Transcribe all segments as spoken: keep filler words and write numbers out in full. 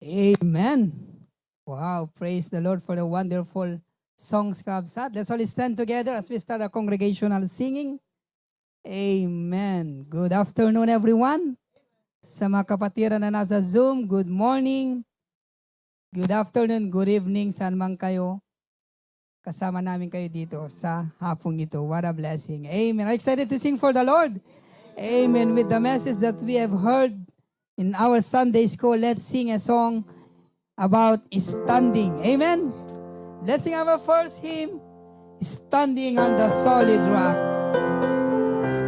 Amen. Wow, praise the Lord for the wonderful songs, kakabsat. Let's all stand together as we start our congregational singing. Amen. Good afternoon, everyone. Sa mga kapatiran na nasa Zoom, good morning. Good afternoon, good evening, saan man kayo. Kasama namin kayo dito sa hapong ito. What a blessing. Amen. Are you excited to sing for the Lord? Amen. With the message that we have heard in our Sunday school, let's sing a song about standing. Amen. Let's sing our first hymn, Standing on the Solid Rock.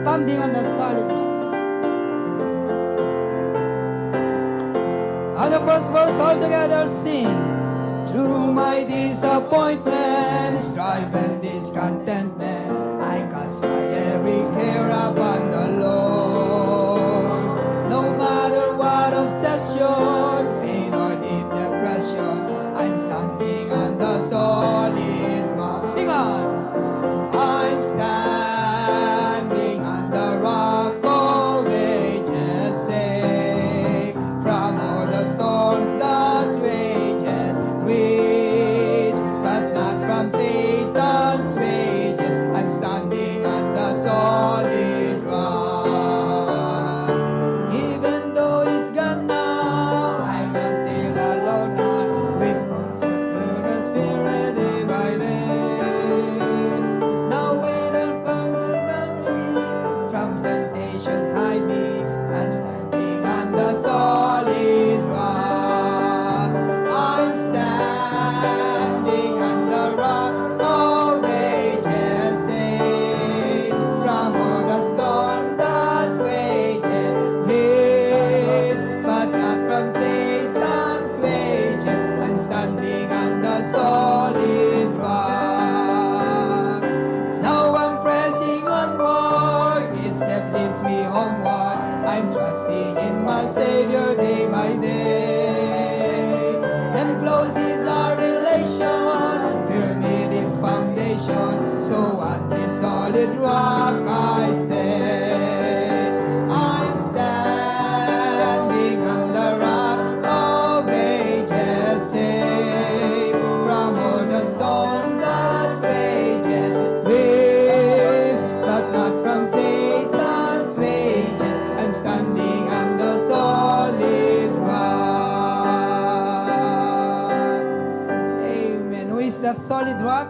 Standing on the Solid Rock. On the first verse, all together sing. Through my disappointment, strife, and discontentment, I cast my every care upon the Lord. No matter what obsession, pain, or deep depression, I'm standing on the solid rock. Sing on. I'm standing on the rock of ages, safe from all the storms that rages, which, but not from Satan's wages. I'm standing on the solid rock. Even though he's gone now, I am still alone now. With comfort through the Spirit day by day. Now with a firm from temptations hide me. I'm standing on the solid rock. I'm standing on the rock of ages, safe from all the storms that rages. This, but not from Satan's wages. I'm standing on the solid rock. Now I'm pressing onward. Each step leads me homeward. I'm trusting in my Savior day by day. And close is our relation, firm in its foundation. So on this solid rock I stand. I'm standing on the rock of ages, safe from all the storms that rages. Winds, but not from Satan's wages. I'm standing on the solid rock. Amen. Who is that solid rock?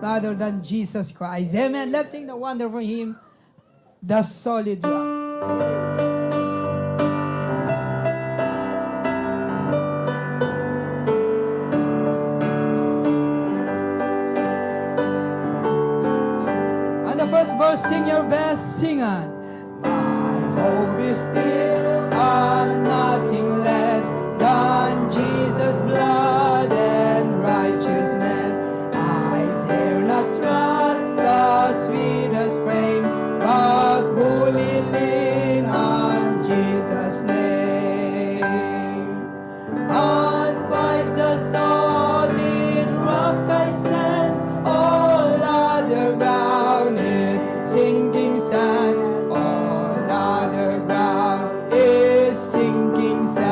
None other than Jesus Christ. Amen. Let's sing the wonderful hymn, The Solid Rock. On the first verse, sing your best, sing on. My hope is built on nothing less than Jesus' blood and righteousness. I dare not trust the sweetest frame, but wholly lean on Jesus' name. On Christ the solid rock I stand, all other ground is sinking sand, all other ground is sinking sand.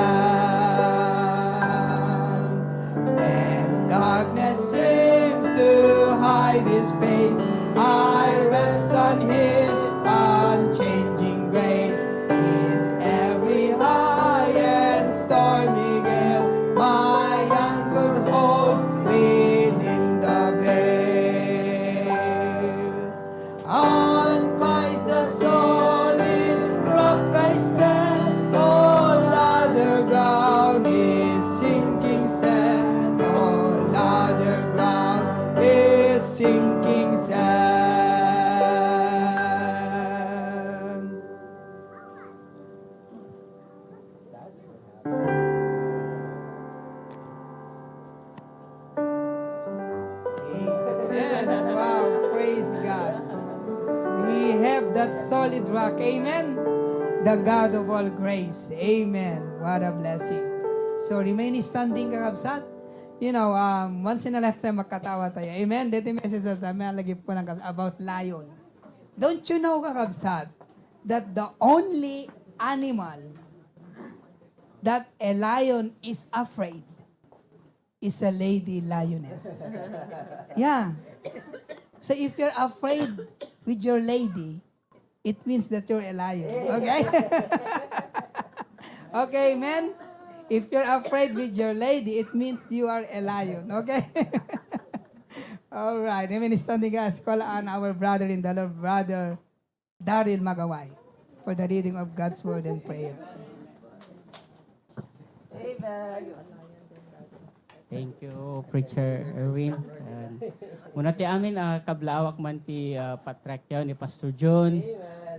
When darkness seems to hide his face, I rest on his unchanging grace. In every high and stormy gale, my anchor holds within the veil. On Christ the solid rock I stand, all other ground is sinking sand, all other ground is sinking sand. Amen. Wow, praise God. We have that solid rock. Amen. The God of all grace. Amen. What a blessing. So, remain standing, kakabsat. You know, um, once in a lifetime, magkatawa tayo. Amen. Dito yung message na tayo, may lagi po ng about lion. Don't you know, kakabsat, that the only animal that a lion is afraid is a lady lioness. Yeah. So if you're afraid with your lady, it means that you're a lion. Okay? Okay, men? If you're afraid with your lady, it means you are a lion. Okay? All right. Amen. Standing, guys, call on our brother in the Lord, Brother Daryl Magaway, for the reading of God's word and prayer. Thank you, Preacher Erwin. And muna ti amin, ah, kablawak man ti ah, patriarkya ni Pastor John,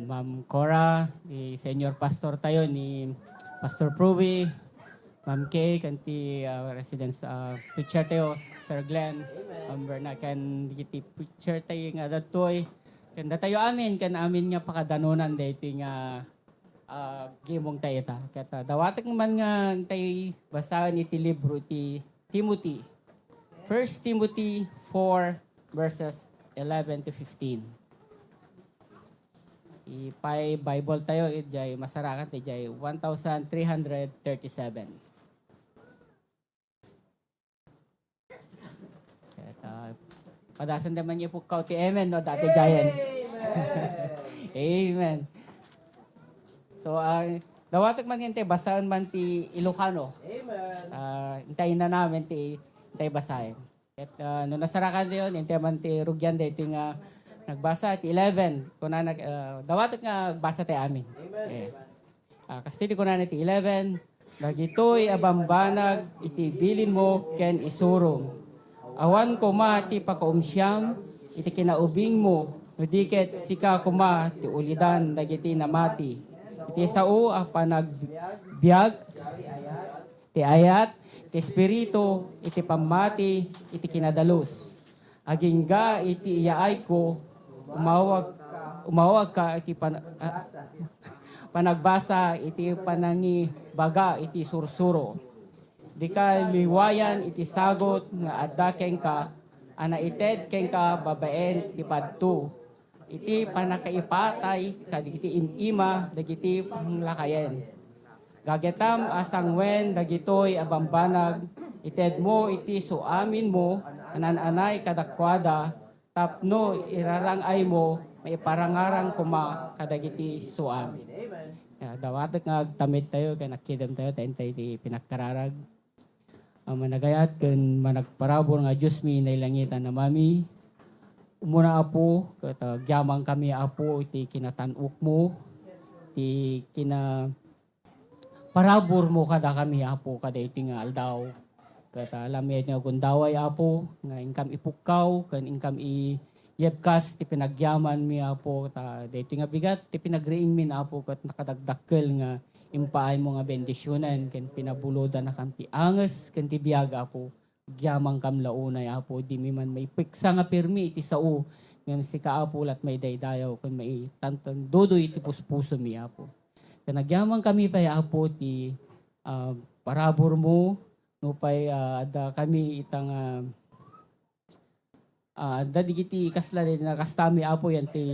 Ma'am Cora, ni Senior Pastor tayo, ni Pastor Pruby, Ma'am Kay, kan ti ah, residence ah, preacher tayo, Sir Glenn, Ma'am Berna, kan ti preacher tayo nga datoy, kan datayo amin, kan amin nga pakadanunan daytoy nga ah, gimong tayo ita. Ket ah, dawatek man nga tay basaen iti libro ti Timothy. First Timothy four verses eleven to fifteen. Ipay Bible tayo, ijay masarakan, ijay one thousand three hundred thirty-seven. Ket, ah, padasen da man ipukkaw ti amen, no? Dati giant. Amen. So, ah, dawatek man intay basaen man ti Ilocano. Amen. Ah, intay nanamen ti intay basaen. Ket, ah, no nasarakan dayon, intay man ti rugian daytoy nga nagbasa ti eleven. Kunana, ah, dawatek nga agbasa ti amin. Amen. Eh. Ah, kastoy ti kunana iti eleven, dagitoy a bambanag iti bilinmo ken isurom. Awan koma ti pakaumsiam iti kinaubingmo, no di ket sika koma ti ulidan dagiti namati. Iti sao a panagbiag, ti ayat, ti espiritu, iti pammati, iti kinadalus. Agingga iti iyaayko, umawag, umawagka iti pan-, ah, panagbasa iti panangibaga iti sursuro. Dika liwayan iti sagut nga adda kenka a naited kenka babaen ti padto iti pannakaipatay kadagiti im-ima dagiti panglakayen. Gagetam a sanguen dagitoy a bambanag, itedmo iti suaminmo a naan-anay kadakuada tapno irarang-aymo maiparangarang koma kadagiti suami. Ya, dawatek nga agtamid tayo ken agkidem tayo ta intay ti pinagkararag. A managayat ken managparabur nga Diosmi nailangitan a Amami, umuna Apo, ket agyamankami Apo iti kinatan-okmo, ti kina-, paraburmo kadakami, Apo, kadaytoy nga aldaw. Ket, ah, alam mi nga gundaway, Apo, nga inkam ipukkaw, ken inkam i-, iyebkas ti panagyamanmi, Apo, ta daytoy nga bigat ti pinagriingmin, Apo, ket nakadakdakkel nga impaaymo nga bendisionen, ken pinabulodanakam ti anges ken ti biag, Apo. Agyamankam la unay, Apo, dimi man maipeksa nga pirmi iti sao, ngem sika, Apo, lat maidaydayaw ken maitantandudoy iti puspusomi, Apo. Ken agyamankami pay, Apo, ti, ah, paraburmo, nupay, ah, adda kami ita nga, ah, adda digiti kasla daydi nakastami, Apo, yan ti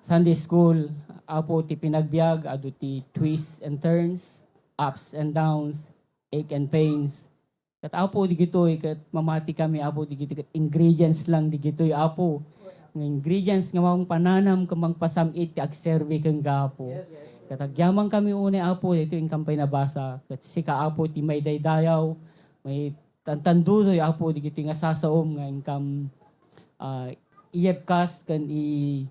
Sunday school, Apo, ti pinagbiag, adu ti twists and turns, ups and downs, ache and pains. Ket, Apo, digitoy, ket mamati kami, Apo, digitoy, ket ingredients lang digitoy, Apo. Nga ingredients nga mangpananam ken mangpasam-it ti agserbi kenka, Apo. Ket agyamankami unay, Apo, daytoy inkam pay nabasa. Ket sika, Apo, ti maidaydayaw, maitantandudoy, Apo, digitoy nga sasaom nga inkam, ah, iyebkas ken i-,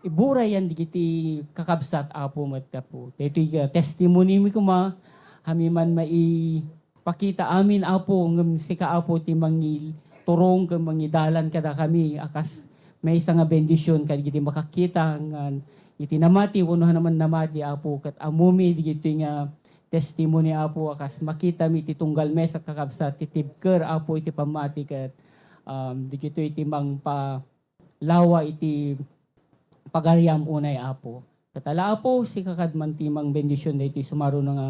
iburay yan digiti kakabsat, Apo, met, Apo. Daytoy nga testimony mi koma, amin man maipakita amin, Apo, ngem sika, Apo, ti mangiturong ken mangidalan kadakami a kas maysa nga bendision kadagiti makakita nga iti namati wenno haan man namati, Apo, ket ammomi digitoy nga testimony, Apo, a kas makitami iti tunggal maysa kakabsat ti tibker, Apo, iti pammati ket, um, digitoy ti mangpa-, lawa iti pagariam unay, Apo. Ket ala, Apo, sika kad man ti mangbendision daytoy sumaruno nga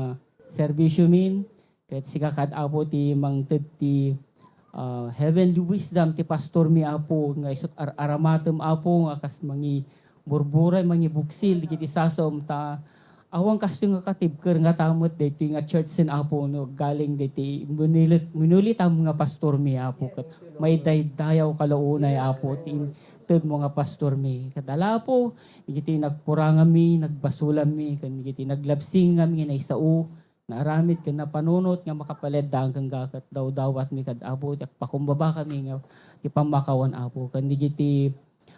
serbisiomin. Ket sika kad, Apo, ti mangted ti, ah, heavenly wisdom ti pastormi, Apo, nga isut' ar-aramatem, Apo, nga kas mangiburburay, mangibuksil digiti sasaom ta Awan kastoy nga katibker nga ta met daytoy nga church sen Apo no galing daytoy minulit-, minulitam nga pastormi, Apo, ket maidaydayaw kalaunay, Apo, ti intedmo nga pastormi. Ket ala, Apo, dagiti nagkuranganmi, nagbasolanmi, ken dagiti naglabsinganmi nga naisao, naaramid ken napanunot nga makapaleddaan kenka, ket dawdawatmi kad, Apo, ti agpakumbabakami nga ti pammakawan, Apo, ken dagiti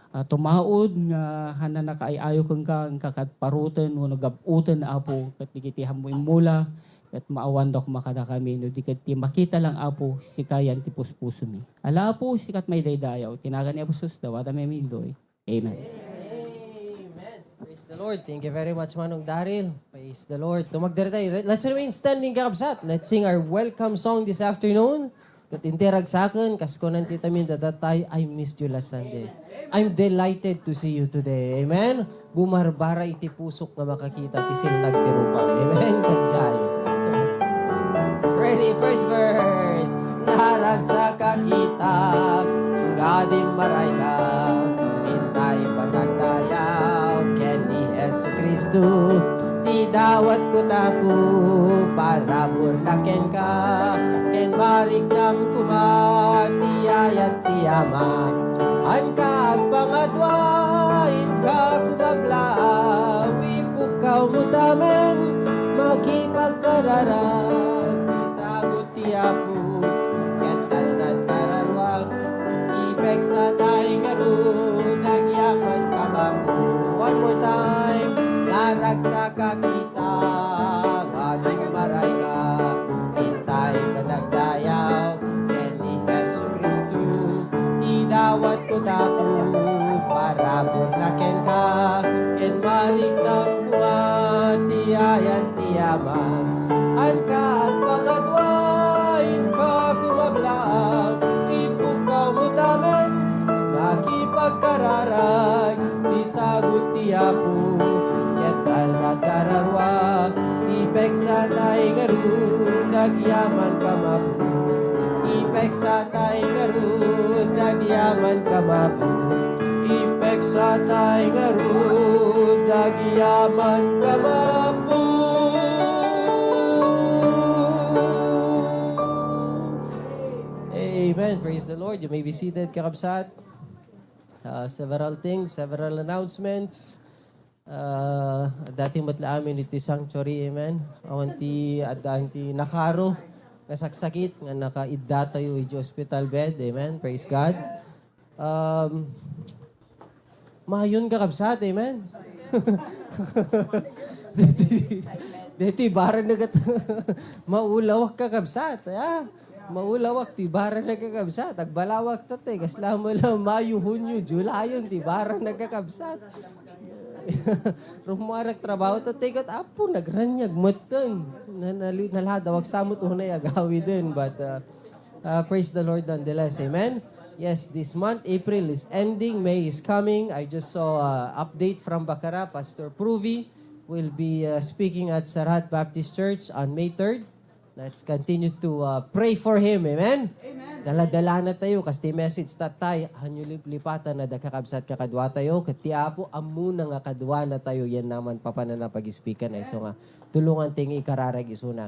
ah, tumaud nga haanna nakaay-ayo kenka, inka ket paruten wenno gab-oten, Apo, ket dagiti ammo immula, ket maawanda koma kadakami, no di ket ti makita lang, Apo, sika yan ti puspusomi. Ala, Apo, sika ti maidaydayaw. Ti nagan ni Apo Jesus, dawatami a mildoy. Amen. Amen. Praise the Lord. Thank you very much, Manong Daryl. Praise the Lord. Tumagder tayo. Let's remain standing, kakabsat. Let's sing our welcome song this afternoon. Ket inti ragsaken, kas kunan ti tamin dadatay, "I missed you last Sunday. I'm delighted to see you today." Amen? Bumarbara iti pusok nga makakita ti sintag ti rupam. Amen? Kadjay. Ready? First verse. Naragsak a kita, nga dimmaray ka, intay panagdayaw ken ni Jesu-Cristo. Ti dawatko, Apo, parabur na kenka, ken mariknam koma ti ayat ti Ama. Haanka agpangadua, inka kumablaw, ipukkaw mo tamen, makipagkararag, ti sagut ti Apo, ket talna ti kararua, ipeksa tay ngarud, agyaman ka, Apo. One more time. Naragsak a kita, nga dimmaray ka, intay panagdayaw ken ni Jesu-Cristo. Ti dawatko, Apo, parabur na kenka, ken mariknam koma ti ayat ti Ama. Haanka agpangadua, inka kumablaw, ipukkaw mo tamen, makipagkararag, ti sagut ti Apo, ket talna ti kararua, ipeksa tay ngarud, agyaman ka, Apo. Ipeksa tay ngarud, agyaman ka, Apo. Ipeksa tay ngarud, agyaman ka, Apo. Amen. Praise the Lord. You may be seated, kakabsat. Uh, several things, several announcements. Ah, adda ti met la amin iti sanctuary, amen. Awan ti, adda ti nakaro nga saksakit nga nakaiddatayo iti hospital bed, amen. Praise God. Um, mayon, kakabsat, amen. Deti, deti, barang nagat-, maulawak, kakabsat, ah. Maulawak ti barang, kakabsat. Agbalawak ta ti, kasla mo la Mayo, Hunyo, Julayon ti barang, kakabsat. Rummuar agtrabaho ta ti ket, Apo, nagraniag metten. Na-, nali-, naladaw, agsamot unay agawiden. But, uh, uh, praise the Lord nonetheless. Amen? Yes, this month, April is ending. May is coming. I just saw, uh, update from Bacara. Pastor Pruvi will be, uh, speaking at Sarahat Baptist Church on May third. Let's continue to, uh, pray for him. Amen? Amen. Daladalana tayo, kas ti message ta tay, hanyo liplipatan a da kakabsat kakaduatayo, ket ti Apo, ammona nga kaduanatayo, yan naman papanana pag-ispikan, ay so nga, tulongan ti nga ikararag isuna.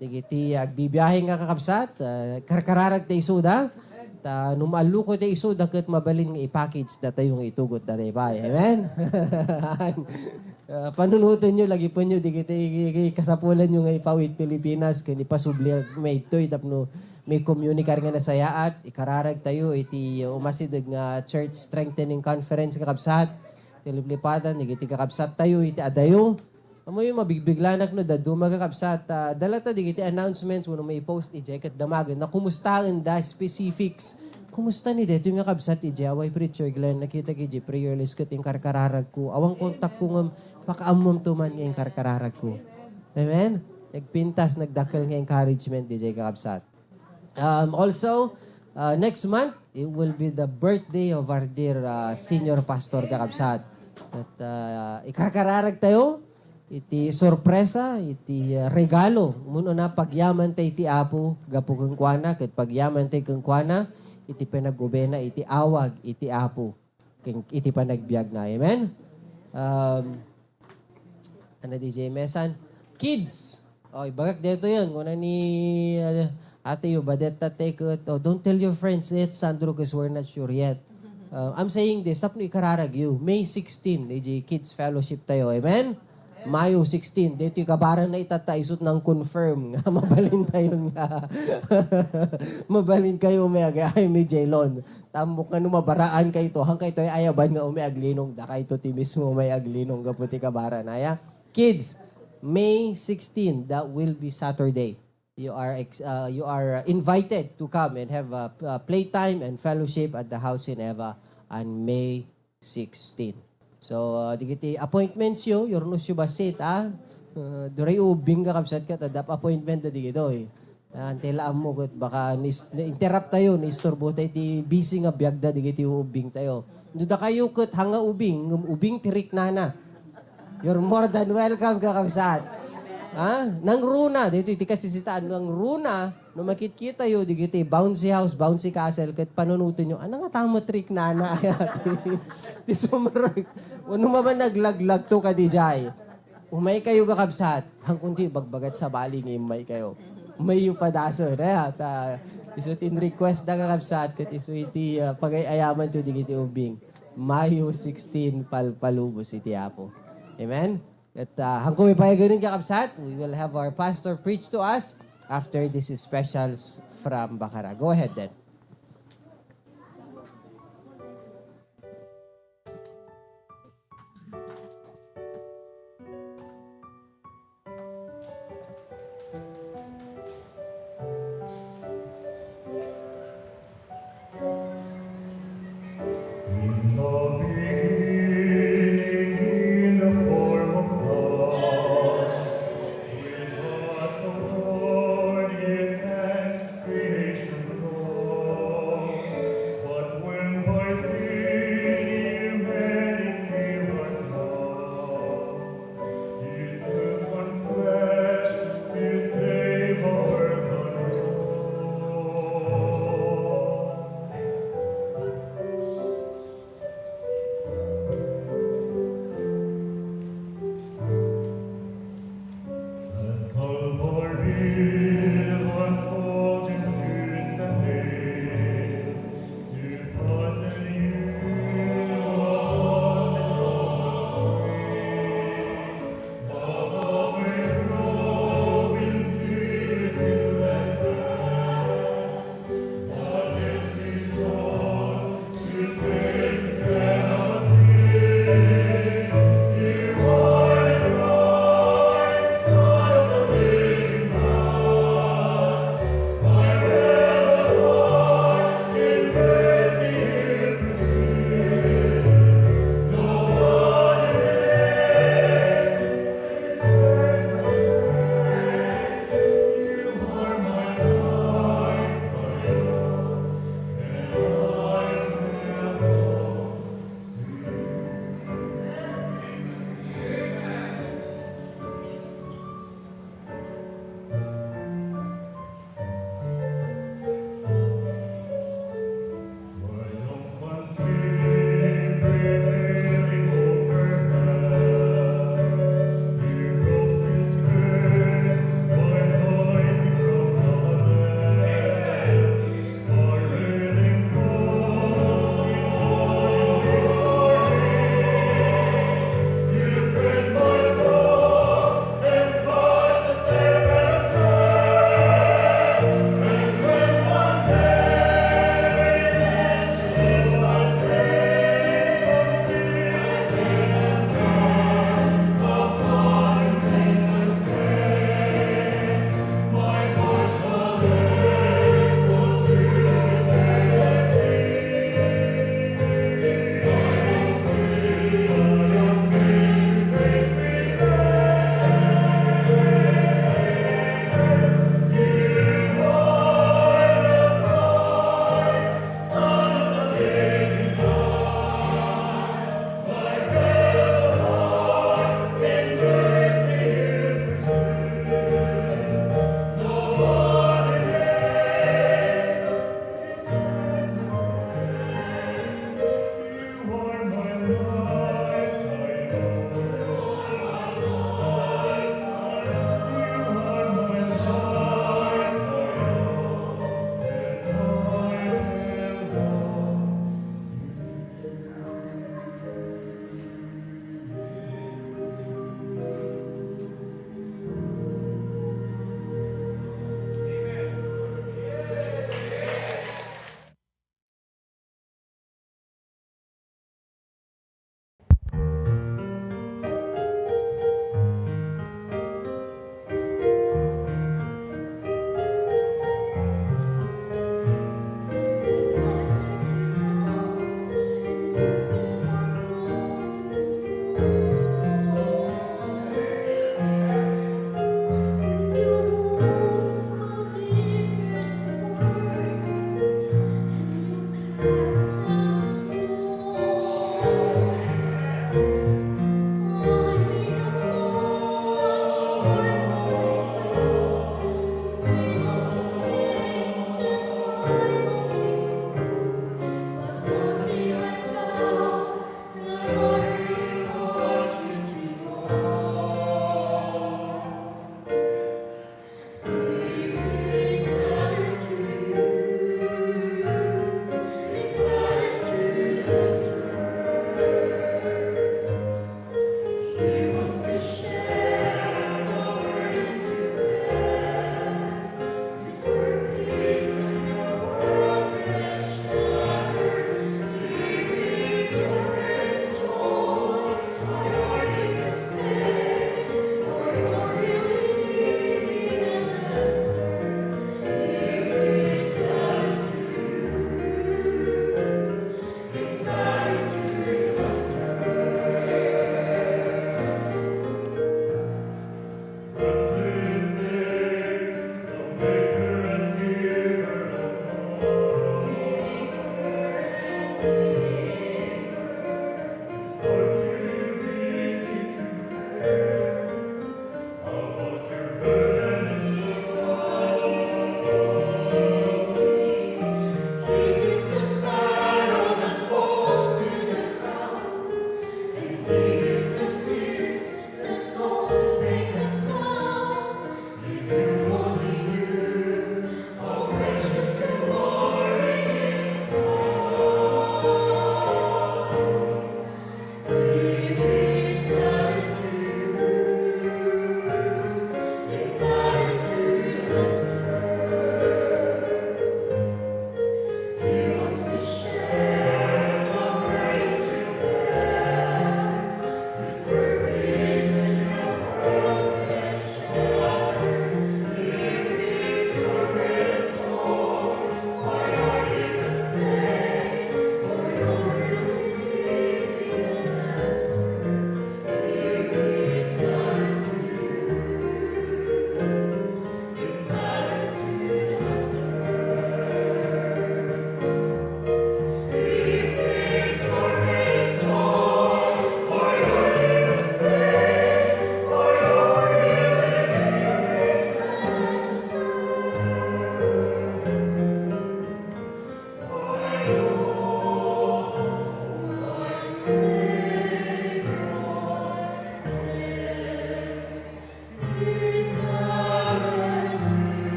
Dagiti agbibiahe nga kakabsat, uh, karkararag tayo isuda, ta no maalluko tayo isuda, ket mabalin nga i-package datayo nga itugot datayo pay. Amen? Ah, panunotenyo, lagipenyo, dagiti kasapulanyo nga ipaw iti Pilipinas, ken ipasubli nga maytoy tapno maikomunikar nga nasayaat, ikararag tayo iti umasideg nga church strengthening conference, kakabsat. Ti liplipatan, dagiti kakabsat tayo, iti adayo. Amoy, mabigbiglanak no dadduma, kakabsat, ah, dalata dagiti announcements, wenno maipost idiay, ket damagen na, kumustaen da, specifics. Kumusta ni detoy nga kabsat idiay? Way, Preacher Glenn, nakitak idiay prayer list ket inkarkararagko. Awan kontakko ngem, Pakaammoam to man nga inkarkararagko. Amen? Nagpintas, nagdakkel nga encouragement, D J kakabsat. Um, also, uh, next month, it will be the birthday of our dear, uh, senior pastor, kakabsat. At, uh, ikarkararag tayo, iti sorpresa, iti, uh, regalo. Umuna, pagyaman tayo iti Apo, gapu kenkuana, ket pagyaman tayo kenkuana, iti panagubena, iti awag, iti Apo. Ken iti panagbiagna. Amen? Um, Ano D J Mesan? Kids! O, ibagak dito yun. Kuna ni uh, ate yu, badet ta take it. Oh, don't tell your friends yet, Sandro, 'cause we're not sure yet. Uh, I'm saying this, tapno ikararag yu. May sixteen, D J Kids Fellowship tayo. Amen? Mayo sixteen, dito yung kabaran na itata isut nang confirm nga mabalin tayo nga mabalin kayo may agay may Jelon. Tambok nga no mabaraan kayo to, hang kayo to ay ayaban nga umay aglinong, da kayo to ti mismo may aglinong gapu ti kabaran. Aya, kids, May sixteen, that will be Saturday. You are ex- uh, you are invited to come and have a, a playtime and fellowship at the house in Eva on May sixteen. So, uh, digiti appointments yo, yurnos yo bassit, ah? Uh, duray ubing ka kabsat ka, tadap appointment da digitoy. Ah, antay la ammo ket baka nis- na-interrupt tayo, naisturbo tayo ti busy nga biagda digiti ubing tayo. No da kayo ket hanga ubing, ngem ubing ti riknana. You're more than welcome, kakabsat. Ha? Nangruna, dito iti kasisitaan, nangruna, no makitkita yo, digiti bouncy house, bouncy castle, ket panunoten yo, ano nga tamo trick nana, ayat. Ti sumrek. Ano maman naglaglag to ka, D J? Umay kayo, kakabsat. Hangkunti, bagbagat sa bali, nga imay kayo. May yung padaso, ayat. Ah, isu tin request na, kakabsat, ket isu iti, ah, pagay-ayaman to, digiti ubing. Mayo sixteen, palpalubos iti Apo. Amen? At, ah, hangko mi payaganen, kakabsat, we will have our pastor preach to us after this specials from Bacara. Go ahead then. In the beginning, in the form of God, it was upon his hand creation saw.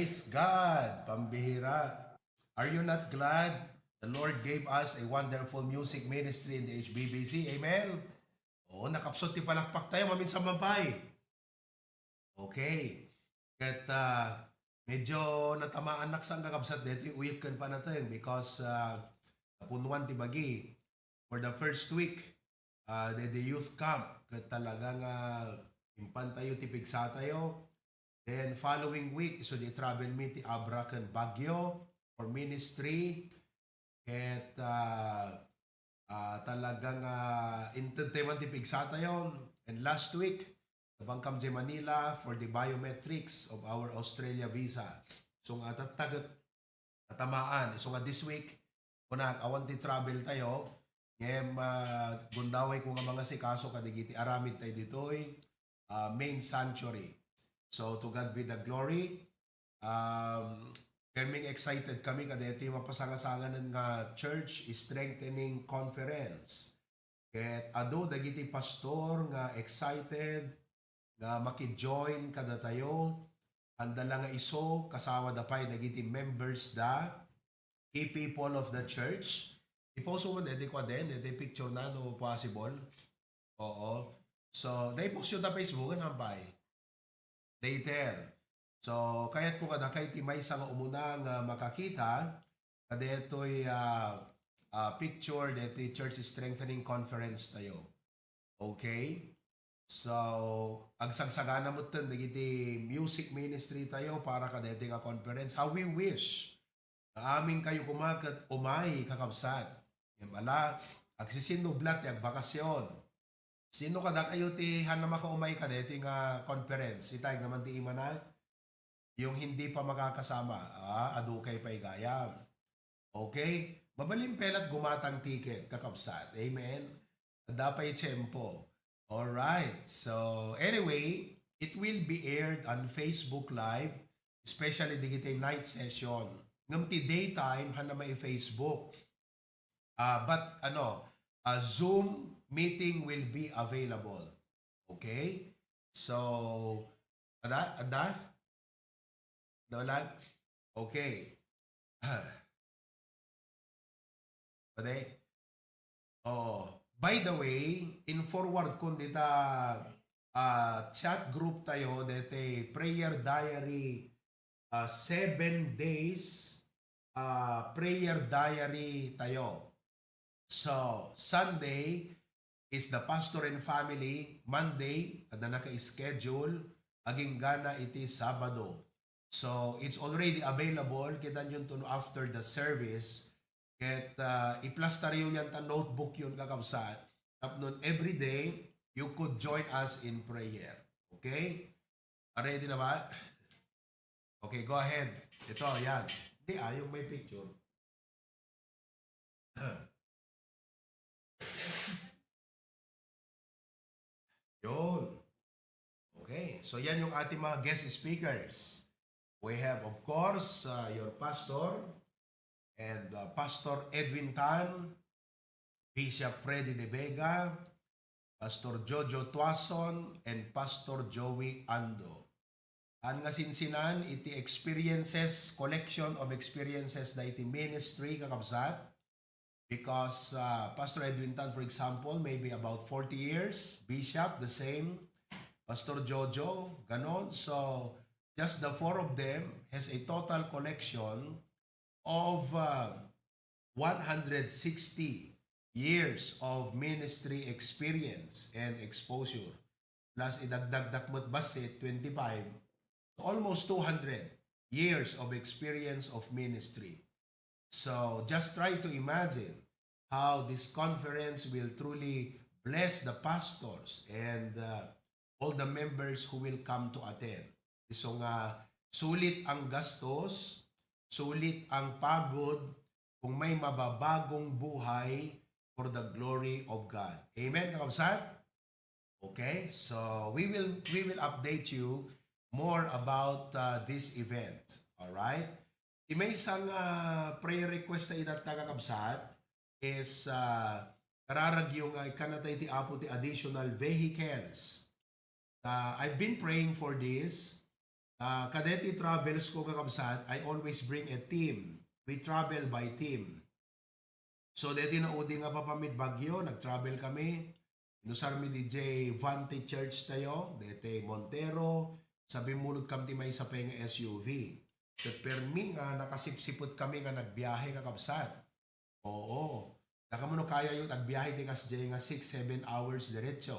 Praise God! Pambihira. Are you not glad the Lord gave us a wonderful music ministry in the H B B C? Amen? Oo, nakapsot ti palakpak tayo, maminsan man pay. Okay. Ket, ah, medyo natamaannak saan kakabsat daytoy uyek ken panateng because, ah, napunnuan ti bagi for the first week, ah, the, the youth camp. Ket talaga nga impan tayo ti pigsa tayo. Then following week, isu di travel mi ti Abra ken Baguio for ministry. Ket, ah, ah, talaga nga inted tayo man ti pigsa tayo. And last week, nabangkam jay Manila for the biometrics of our Australia visa. So nga tattaget atamaan. So nga this week, kunak awan ti travel tayo. Ngem, ah, gundaway ko nga mangasikaso kadigiti aramid tayo ditoy, ah, main sanctuary. So to God be the glory. Um, kami excited kami kadaytoy mapasangasanganan nga church strengthening conference. Ket adu dagiti pastor nga excited nga maki-join kadatayo. Anda la nga isu, kasawada pay dagiti members da, key people of the church. I-post mo man deti kua den, deti picture na, no possible. Oo. So, dai post yo ta Facebook, ngan pay. Later. So, kayat ko kadakay ti maysa nga umuna nga makakita, kadetoy, ah, ah, picture, detoy church strengthening conference tayo. Okay? So, agsagsagana metten dagiti music ministry tayo para kadetoy nga conference. How we wish nga amin kayo koma ket umay, kakabsat. Ngem ala, agsisinublat ti agbakasyon. Sino kadakayo ti hanna makaumay kadeti nga conference? Itay naman ti imana, yung hindi pa makakasama. Ah, adukay pay gayam. Okay? Mabalin pelat gumatang ticket, kakabsat. Amen? Adda pay tiyempo. All right. So, anyway, it will be aired on Facebook Live, especially digiti night session. Ngem ti daytime, hanna mai-Facebook. Ah, but, ano, ah, Zoom meeting will be available. Okay? So, ada? Ada? Ada lang? Okay. Pwede? Oh, by the way, in-forward ko dita, ah, chat group tayo, dete prayer diary, ah, seven days, ah, prayer diary tayo. So, Sunday is the pastor and family. Monday, adda naka-schedule. Agingga na iti Sabado. So, it's already available. Kita nyo to after the service. Ket, ah, iplastar yo yan ta notebook yun, kakabsat. Tapnon every day, you could join us in prayer. Okay? Ready na ba? Okay, go ahead. Ito, yan. Hindi, ah, yung may picture. Yun. Okay, so yan yung ating mga guest speakers. We have, of course, uh, your pastor and, uh, Pastor Edwin Tan, Bishop Freddy De Vega, Pastor Jojo Tuason, and Pastor Joey Ando. An nga sinsinan iti experiences, collection of experiences da iti ministry, kakabsat. Because, uh, Pastor Edwin Tan, for example, maybe about forty years, Bishop, the same, Pastor Jojo, ganon. So, just the four of them has a total collection of, uh, one hundred sixty years of ministry experience and exposure. Plus, idagdagdak met bassit, twenty-five, almost two hundred years of experience of ministry. So, just try to imagine how this conference will truly bless the pastors and, uh, all the members who will come to attend. So nga, sulit ang gastos, sulit ang pagod, kung may mababagong buhay for the glory of God. Amen, kakabsat? Okay, so we will, we will update you more about, uh, this event. All right? Ti maysa nga prayer request ta ita, kakabsat, is, uh, kararagyo nga ikkan tayo ti Apo ti additional vehicles. Uh, I've been praying for this. Ah, kadeti travels ko, kakabsat, I always bring a team. We travel by team. So, deti naudi nga papa-Mid Baguio, nag-travel kami. Inusar mi D J Vante Church tayo, deti Montero, sa bimmulod kam ti maysa pay nga S U V. Ket permi nga nakasipsiput kami nga nagbiahe, kakabsat. Oo. Dakamu no kayayo agbiahe ti kasdiay nga six, seven hours diretso.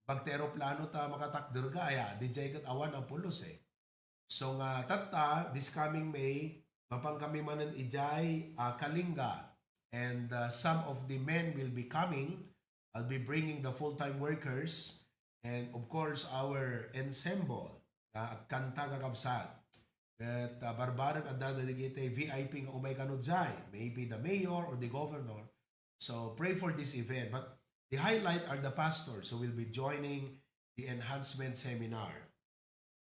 Pagti eroplano ta makatakder ka, aya, diay ket awan a pulos, eh. So nga, tatta, this coming May, mapan kami manen idiay, ah, Kalinga. And, ah, some of the men will be coming. I'll be bringing the full-time workers. And of course, our ensemble, nga agkanta, kakabsat. Ket, ah, barbareng adda dagiti V I P nga umay kano diay, maybe the mayor or the governor. So pray for this event. But the highlight are the pastors who will be joining the enhancement seminar.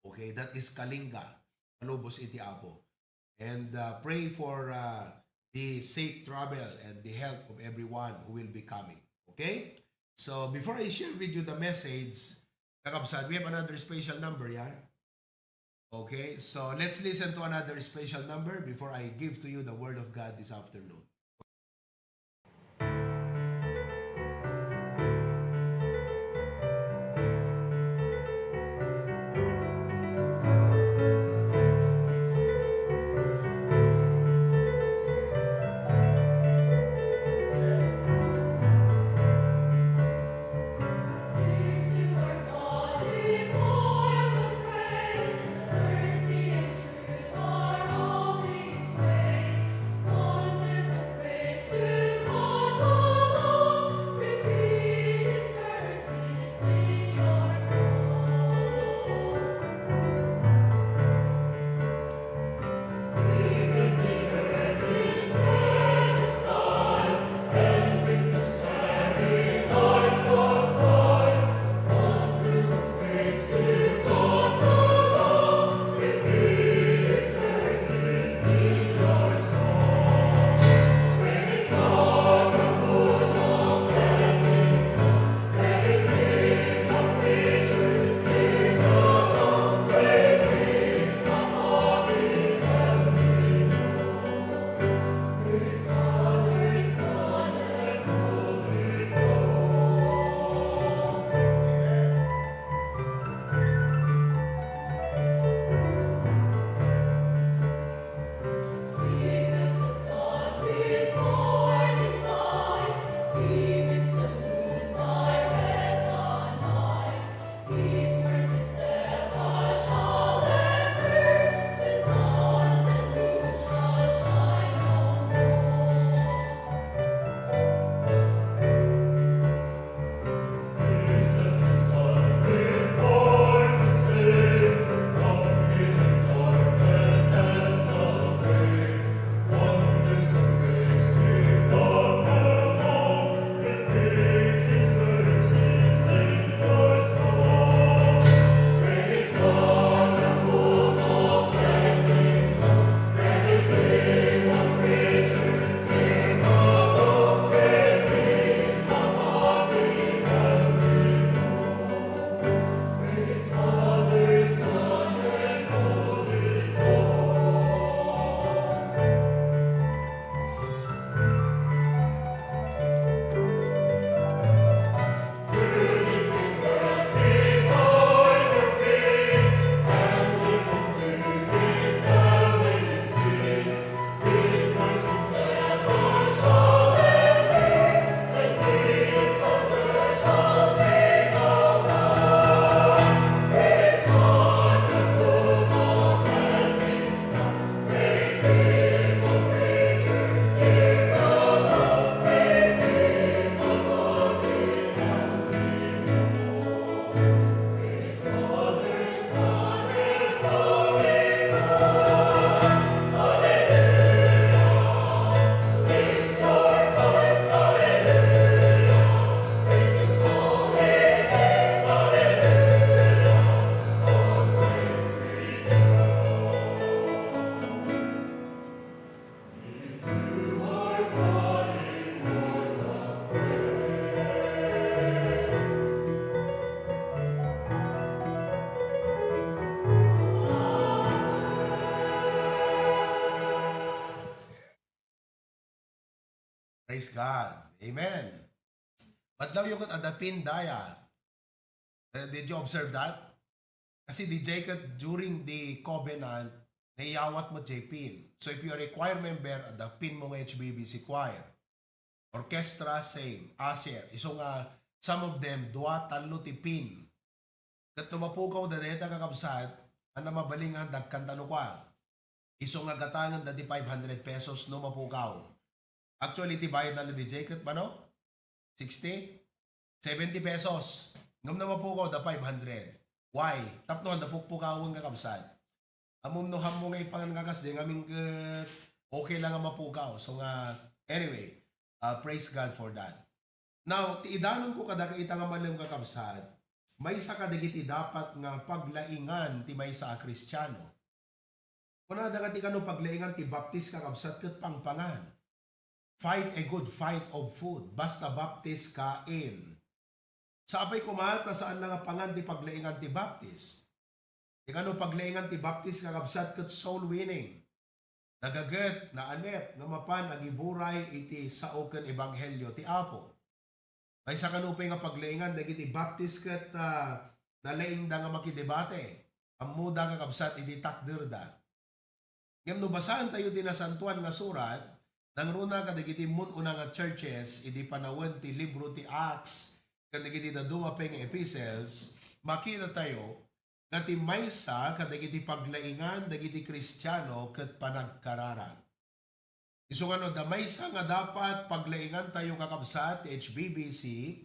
Okay, that is Kalinga, palubos iti Apo. And, uh, pray for, uh, the safe travel and the health of everyone who will be coming. Okay? So before I share with you the message, kakabsat, we have another special number, yeah? Okay, so let's listen to another special number before I give to you the word of God this afternoon. God. Amen. Madlawyo ket adda pin daya. Eh, did you observe that? Kasi diay ket during the covenant, naiyawat met diay pin. So if you are a choir member, adda pin mo nga H B B C choir. Orchestra, same. Usher. Isu nga, some of them, dua, tallo ti pin. Ket no mapukaw da dayta, kakabsat, ania mabalin nga dagkanta no kua. Isu nga gatangen da ti five hundred pesos no mapukaw. Actually, ti bayad na diay ket mano? Sixty? Seventy pesos. Ngem no mapukaw da five hundred. Why? Tapno anda pukpukawen, kakabsat. Ammom no hammo nga ipangan nga kasdi, ngamin ket okay lang nga mapukaw. So nga, anyway, uh, praise God for that. Now, ti idanonko kadakayo ita nga malem, kakabsat, maysa kadagiti dapat nga paglaingan ti maysa a Kristiano. Kunada nga ti kano paglaingan ti baptis, kakabsat, ket pangpangan. Fight a good fight of food. Basta baptis, kain. Sapay koma ta saan la nga pangan ti paglaingan ti baptis. Ti kano paglaingan ti baptis, kakabsat, ket soul winning. Nagaget, naanet nga mapan agiburay iti sao ken ebanghelio ti Apo. Maysa kano pay nga paglaingan dagiti baptis ket, ah, nalaingda nga makidebate. Ammoda, kakabsat, iti takderda. Ngem no basaentayo ti Nasantoan nga Surat, nangruna kadagiti immun-una nga churches idi panawen ti libro ti Acts ken dagiti dadduma pay nga epistles, makitatayo nga ti maysa kadagiti paglaingan dagiti Kristiano ket panagkararag. Isu nga no adda maysa nga dapat paglaingantayo, kakabsat, ti H B B C,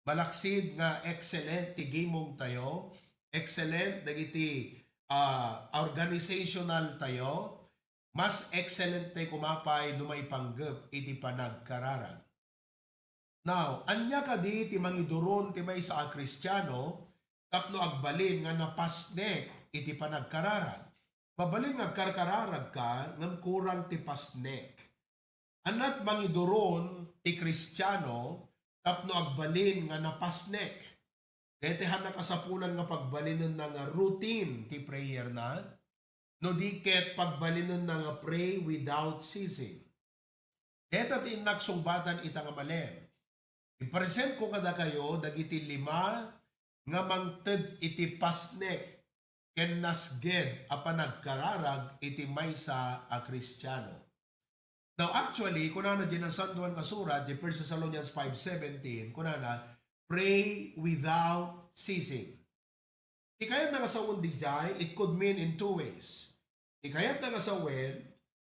malaksid nga excellent ti gimongtayo, excellent dagiti, ah, organizational tayo, mas excellent tayo koma pay no maipanggep iti panagkararag. Now, ania kadi ti mangiduron ti maysa a Kristiano tapno agbalin nga napasnek iti panagkararag? Mabalin nga agkarkararagka ngem kurang ti pasnek. Ania ti mangiduron ti Kristiano tapno agbalin nga napasnek? Daytoy han nakasapulan nga pagbalinenna nga routine ti prayer na, no di ket pagbalinenna nga pray without ceasing. Deta ti innak sungbatan ita nga malem. Ipresentko kadakayo dagiti lima nga mangted iti pasnek ken nasged a panagkararag iti maysa a Kristiano. Now, actually, kunana diay Nasantoan nga Surat, diay First Thessalonians five seventeen, kunana, "Pray without ceasing." Ti kayatna nga sawen diay, it could mean in two ways. Ti kayatna nga sawen,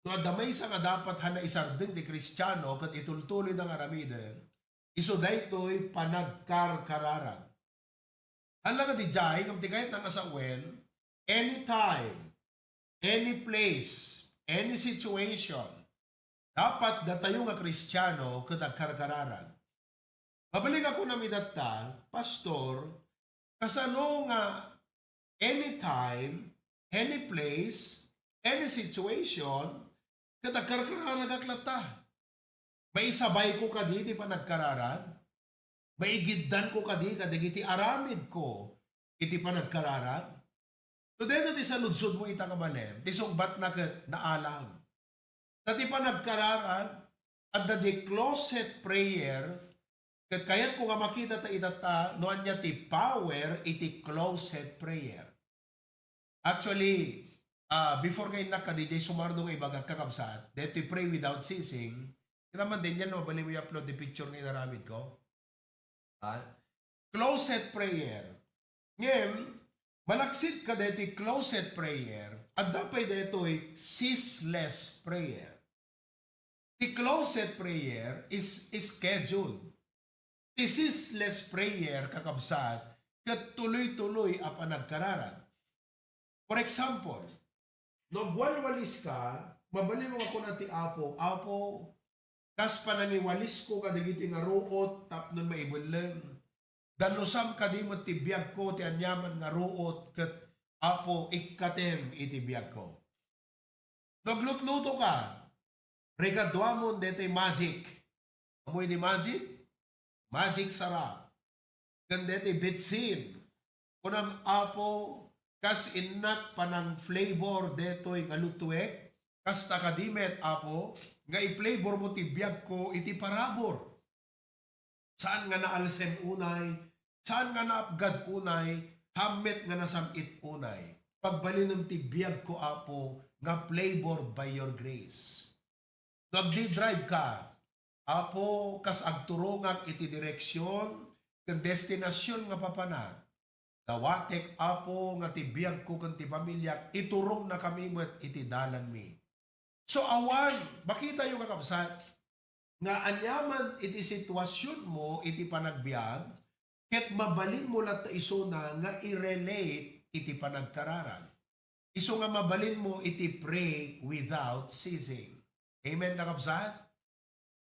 no adda maysa nga dapat han naisardeng ti Kristiano ket itultuloyda nga aramiden, isu daytoy panagkarkararag. Ania nga diay, ngem ti kayatna nga sawen, anytime, any place, any situation, dapat datayo nga Kristiano ket agkarkararag. Mabalin nga kunam itatta, Pastor, kasano nga anytime, any place, any situation, ket agkarkararagak latta? Maisabayko kadi ti panagkararag? Maigiddanko kadi kadagiti aramidko iti panagkararag? No dayta ti saludsodmo ita nga malem, ti sungbatna ket naalang. Ta ti panagkararag, adda diay closet prayer, ket kayatko nga makitata itatta no ania ti power iti closet prayer. Actually, ah, before nga innak kadi, diay sumardo nga ibagak, kakabsat, daytoy pray without ceasing. Kita man, Daniel, no, mabalinmo i-upload ti picture nga inaramidko. Ha? Closet prayer. Ngem, malaksid kadaytoy closet prayer, adda pay daytoy ceaseless prayer. Ti closet prayer is scheduled. Ti ceaseless prayer, kakabsat, ket tuloy-tuloy a panagkararag. For example, no agwalwaliska, mabalinmo nga kuna ti Apo, "Apo, kas panangiwalisko kadagiti nga ruot tapno maibelleng, dallusam kadi met ti biagko ti aniaman nga ruot ket, Apo, ikkatem iti biagko." No aglutlutoka, rikaduamon daytoy magic. Ammom ti magic? Magic sarap. Ken daytoy betsin. Kunam, "Apo, kas innak panang-flavor daytoy nga lutuek, kasta kadi met, Apo, nga i-flavor mo ti biagko iti parabur. Saan nga naalsem unay, saan nga naapgad unay, hammet nga nasam-it unay. Pagbalinem ti biagko, Apo, nga flavor by your grace. No agdi-drive ka, Apo, kas agturongak iti direksion ken destinasion nga papanak, dawatek, Apo, nga ti biagko ken ti pamiliak, iturongna kami met iti dalanmi. So, awan, makitayo, kakabsat, nga aniaman iti situasionmo iti panagbiag, ket mabalinmo latta isuna nga i-relate iti panagkararag. Isu nga mabalinmo iti pray without ceasing. Amen, kakabsat?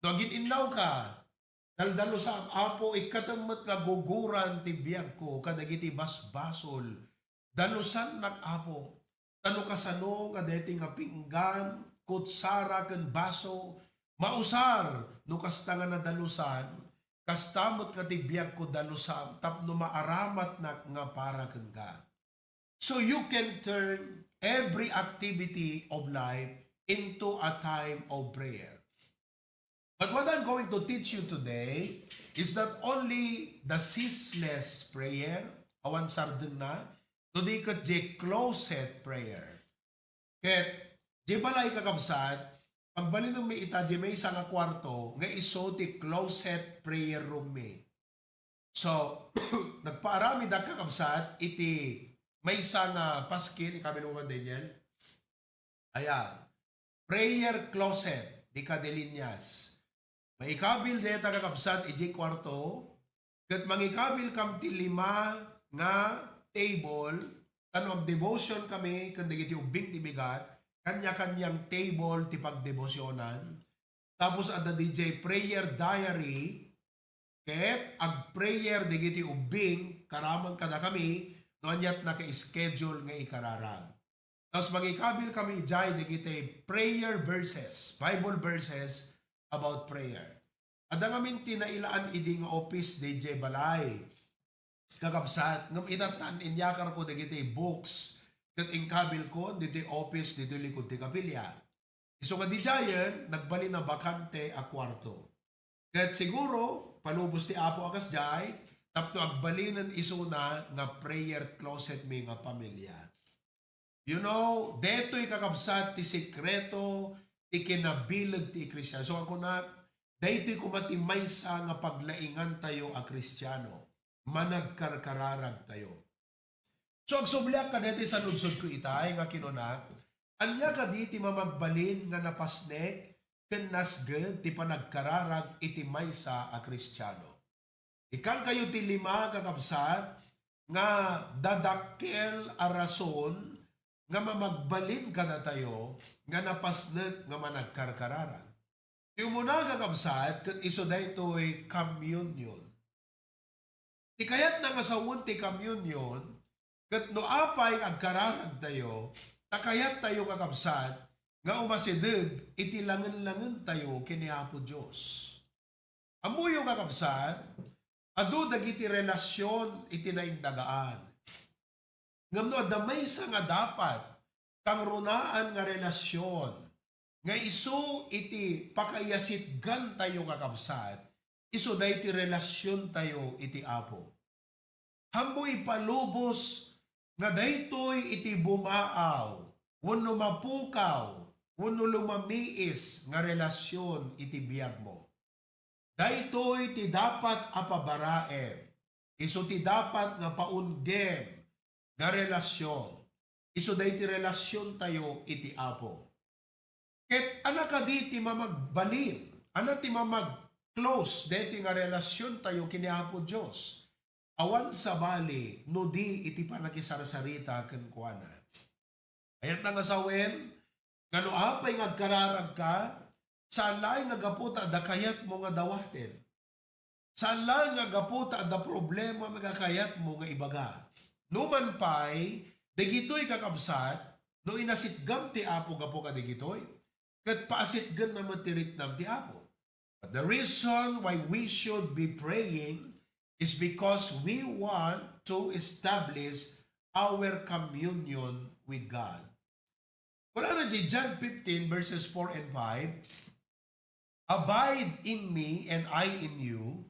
No agin-innawka, daldalusam, Apo, ikkatem met nga guguran ti biagko kadagiti basbasol. Dalusannak, Apo. Ta no kasano nga daytoy nga pinggan, kutsara, ken baso, mausar, no kasta nga nadalusan, kasta met nga ti biagko dalusam tapno maaramatnak nga para kenka. So you can turn every activity of life into a time of prayer. But what I'm going to teach you today is not only the ceaseless prayer, awan sardenna, no di ket di closet prayer. Ket, di balay, kakabsat, pagbalinem mi ita di maysa nga kuarto nga isu ti closet prayer room mi. So, nagpaaramidak, kakabsat, iti maysa nga paskil, ikabil mo man, Daniel? Ayan. Prayer closet, di kadilinyas. Maikabil deta, kakabsat, iti kuarto, ket mangikabil kam ti lima nga table, ta no agdevotion kami ken dagiti ubbing ti bigat, kanya-kanyang table ti pagdevosionan. Tapos adda D J prayer diary, ket agprayer dagiti ubbing karaman kadakami no aniat naka-schedule nga ikararag. Tapos mangikabil kami idiay dagiti prayer verses, Bible verses about prayer. Adda ngamin ti nailaan idi nga office daydiay balay. Kakabsat, ngem ita tan inyakarko dagiti books ket inkabilko ditoy office ditoy likud ti kapilya. Isu nga didiayen, nagbalin a bakante a kuarto. Ket siguro, palubos ti Apo a kasdiay, tapno agbalinen isuna nga prayer closet mi nga pamilya. You know, detoy, kakabsat, ti sekreto ti kinabileg ti Kristian. So, ako na, daytoy koma ti maysa nga paglaingantayo a Kristiano, managkarkararagtayo. So, agsubliak kadaytoy saludsodko itay nga kinuna, ania kadi ti mamagbalin nga napasnek ken nasged ti panagkararag iti maysa a Kristiano? Ikkankayo ti lima, kakabsat, nga dadakkel a rason nga mamagbalin kadatayo nga napasnek nga managkarkararag. Ti umuna, kakabsat, ket isu daytoy communion. Ti kayatna nga sawen ti communion, ket no apay nga agkararagtayo, ta kayattayo, kakabsat, nga umasideg iti langen-langentayo ken ni Apo Dios. Ammoyo, kakabsat, adu dagiti relasion iti naindagaan. Ngem no adda maysa nga dapat kangrunaan nga relasion nga isu iti pakaiyasitgantayo, kakabsat, isu daytoy relasiontayo iti Apo. Ammo ipalubos nga daytoy iti bumaaw wenno mapukaw wenno lumamiis nga relasion iti biagmo. Daytoy ti dapat a pabaraem, isu ti dapat nga paunggem nga relasion, isu daytoy relasiontayo iti Apo. Ket ania kadi ti mamagbalin, ania ti mamag-close daytoy nga relasiontayo ken ni Apo Dios? Awan sabali no di iti panakisarsarita kenkuana. Kayatna nga sawen, nga no apay nga agkararagka, saan laeng nga gapu ta adda kayatmo nga dawaten. Saan laeng nga gapu ta adda problema nga kayatmo nga ibaga. Numan pay, dagitoy, kakabsat, no inasitgam ti Apo gapu kadagitoy, ket paasitgenna met ti riknam ti Apo. But the reason why we should be praying is because we want to establish our communion with God. Kunana di John fifteen verses four and five, Abide in me and I in you,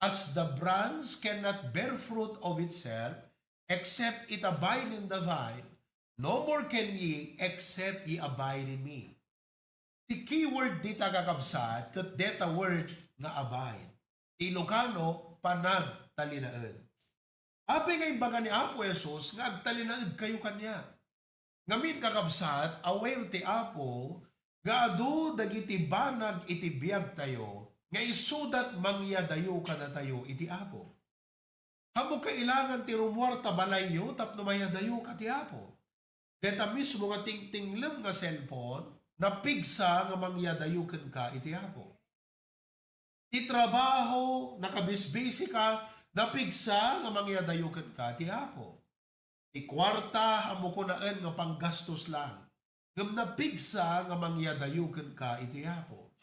as the branch cannot bear fruit of itself except it abide in the vine, no more can ye except ye abide in me. Ti keyword dita, kakabsat, ket deta word nga abide. Ti Ilocano, panagtalinaed. Apay nga imbaga ni Apo Jesus nga agtalinaedkayo kaniak? Ngamin, kakabsat, aware ti Apo nga adu dagiti banag iti biagtayo nga isudat mangyadayo kadatayo iti Apo. Ammok, kailangan ti rumuar ta balayyo tapno mayadayoka ti Apo. Deta mismo nga tingtinglem nga cellphone, napigsa nga mangyadayo kenka iti Apo. Ti trabaho, nakabisbisika, napigsa nga mangyadayo kenka ti Apo. Ti kuarta, ammo kunaen nga panggastos lang, ngem napigsa nga mangyadayo kenka iti Apo.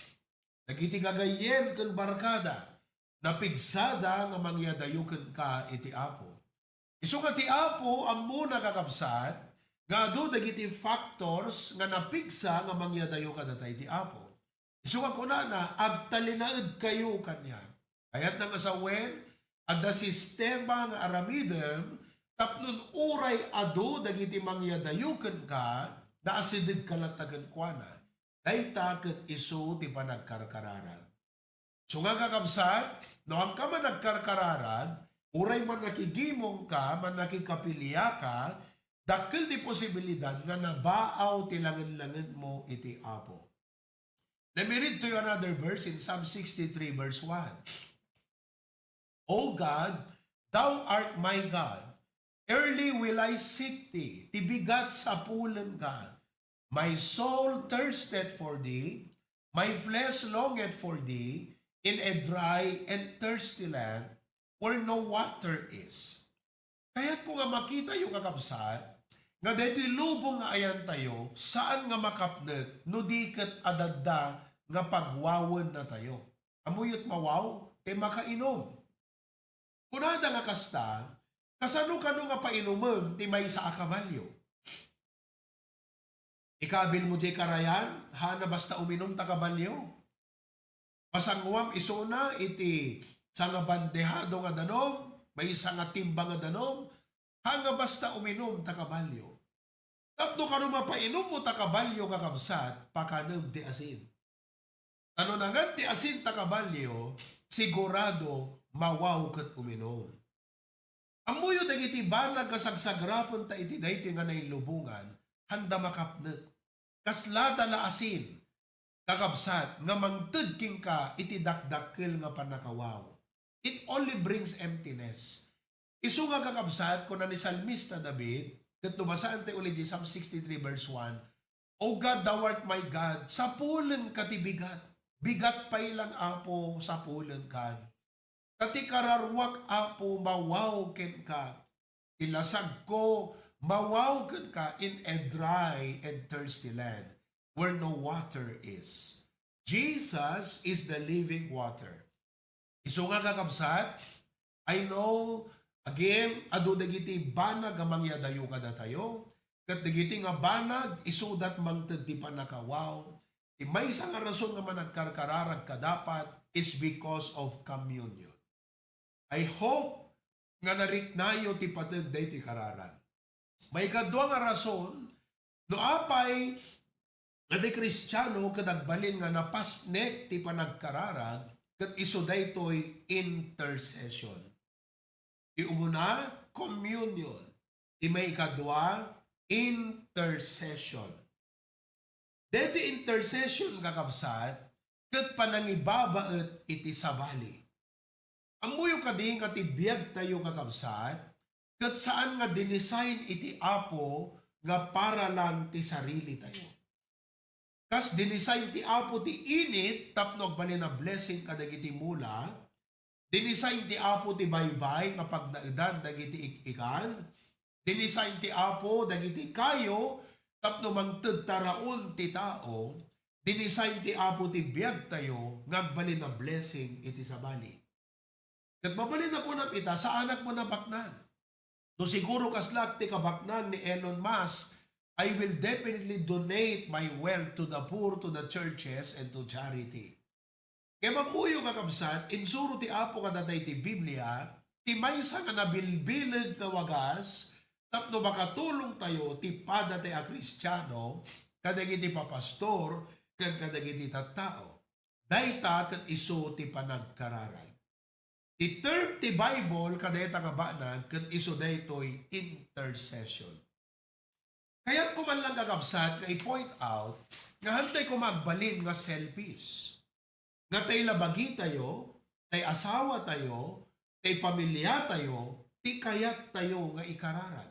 Dagiti gagayyem ken barkada, napigsada nga mangyadayo kenka iti Apo. Isu nga ti Apo, ammona, kakabsat, nga adu dagiti factors nga napigsa nga mangyadayo kadata iti Apo. Isu nga kunana, agtalinaedkayo kaniak. Kayatna nga sawen, adda sistema nga aramidem tapno uray adu dagiti mangyadayo kenka, naasidegka latta kenkuana. Dayta ket isu ti panagkarkararag. Isu nga, kakabsat, no, haanka man agkarkararag, uray mannakigimongka, mannakikapiliaka, dakkel ti posibilidad nga nabaaw ti langenlangenmo iti Apo. Let me read to you another verse in Psalm sixty-three, verse one. O God, thou art my God. Early will I seek thee. Ti bigat, sapulenka. My soul thirsted for thee. My flesh longed for thee in a dry and thirsty land where no water is. Kayatko nga makitayo, kakabsat, nga daytoy lubong nga ayantayo, saan nga makapnek no di ket adda nga pagwawennatayo. Ammoyo ti mawaw? Ti makainom. Kunada nga kasta, kasano kano nga painumen ti maysa a kabalio? Ikabilmo diay karayan, haanna basta uminum ta kabalio. Pasanguam isuna iti sangabandehado nga danum, maysa nga timba nga danum, haanna basta uminum ta kabalio. Tapno kano mapainumo ta kabalio, kakabsat, pakanem ti asin. Ta no nangan ti asin ta kabalio, sigurado mawaw ket uminum. Ammoyo dagiti banag nga sagsagrapenta iti daytoy nga nailubongan, haanda makapnek. Kaslada la asin, kakabsat, nga mangted kenka iti dakdakkel nga pannakawaw. It only brings emptiness. Isu nga, kakabsat, kuna ni Salmista David, ket no basaentayo uli ti Psalm sixty-three verse one, "O God, thou art my God, sapulenka ti bigat. Bigat pay lang, Apo, sapulenka. Ta ti kararwak, Apo, mawaw kenka. Ti lasagko, mawaw kenka in a dry and thirsty land where no water is." Jesus is the living water. Isu nga, kakabsat, I know, again, adu dagiti banag nga mangyadayo kadatayo, ket dagiti nga banag isudat mangted ti pannakawaw. Ti maysa nga rason nga managkarkararag kadapat is because of communion. I hope nga nariknayo ti pateg daytoy kararag. Maikadua nga rason, no apay nga ti Kristiano ket agbalin nga napasnek ti panagkararag, ket isu daytoy intercession. Ti umuna, communion. Ti maikadua, intercession. Deti intercession, kakabsat, ket panangibabaet iti sabali. Ammoyo kadi nga ti biagtayo, kakabsat, ket saan nga dinesign iti Apo nga para lang ti sarilitayo. Kas dinesign ti Apo ti init tapno agbalin a blessing kadagiti mula, dinesign ti Apo ti baybay nga pagnaedan dagiti ik-ikan, dinesign ti Apo dagiti kayo tapno mangted ta raon ti tao, dinesign ti Apo ti biagtayo nga agbalin a blessing iti sabali. Ket mabalin a kunam ita, saanak man a baknang. No siguro kaslaak ti kabaknang ni Elon Musk, I will definitely donate my wealth to the poor, to the churches, and to charity. Ngem ammoyo, kakabsat, insuro ti Apo kadatayo ti Biblia, ti maysa nga nabilbileg nga wagas tapno makatulongtayo ti padatayo a Kristiano kadagiti papastor ken kadagiti tattao. Dayta ket isu ti panagkararag. Ti term ti Bible kadayta nga banag ket isu daytoy intercession. Kayatko man lang, kakabsat, nga i-point out nga hantay koma agbalin nga selfish. Nga tay labagitayo, tay asawatayo, tay pamiliatayo, ti kayattayo nga ikararag.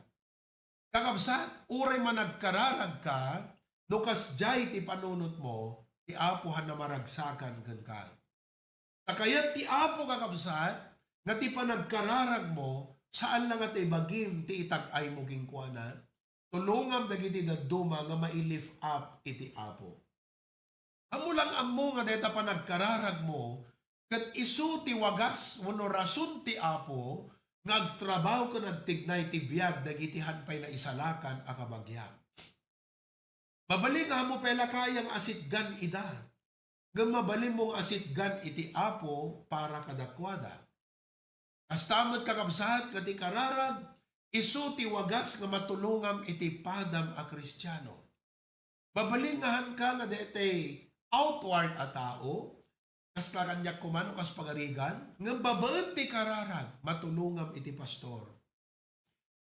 Kakabsat, uray managkararag ka, no kasdiay ti panunotmo, ti Apo han namaragsakan kenka. Ta kayat ti Apo, kakabsat, nga ti panagkararagmo, saan la nga ti bagim ti itag-aymo kenkuana. Tulongam dagiti dadduma nga mai-lift up iti Apo. Ammo lang ammo nga dayta panagkararagmo ket isu ti wagas wenno rason ti Apo nga agtrabaho ken agtignay ti biag dagiti han pay naisalakan a kabagiam. Mabalin nga ammo pay la kaya nga asitgan ida, ngem mabalinmo nga asitgan iti Apo para kadakuada. Kasta met, kakabsat, nga ti kararag, isu ti wagas nga matulongam iti padam a Kristiano. Mabalin nga hanka nga daytay outward a tao, kasta kaniak koma no kas pagarigan, ngem babaen ti kararag, matulongam iti pastor.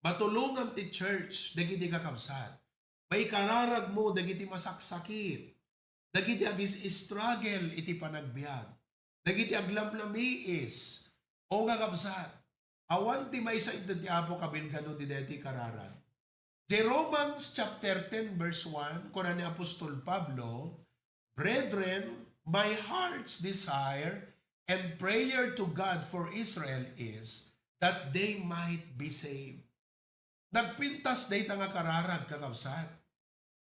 Matulongam ti church, dagiti kakabsat. Maikararagmo dagiti masaksakit, dagiti agis-struggle iti panagbiag, dagiti aglamlamiis. O, kakabsat, awan ti maysa itdan ti Apo kabilgan no di daytoy kararag. Di Romans chapter ten verse one, kuna ni Apostol Pablo, "Brethren, my heart's desire and prayer to God for Israel is that they might be saved." Nagpintas dayta nga kararag, kakabsat.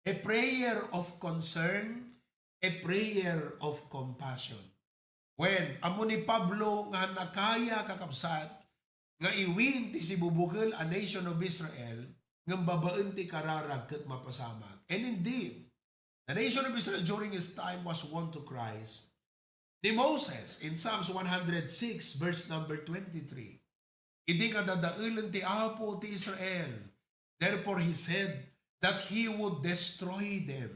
A prayer of concern, a prayer of compassion. Wen, ammo ni Pablo nga han a kaya, kakabsat, nga iwin ti sibubukel a nation of Israel, ngem babaen ti kararag ket mapasamak. And indeed, the nation of Israel during his time was won to Christ. Ni Moses, in Psalms one hundred six, verse number twenty-three, idi nga dadaelen ti Apo ti Israel, therefore he said that he would destroy them.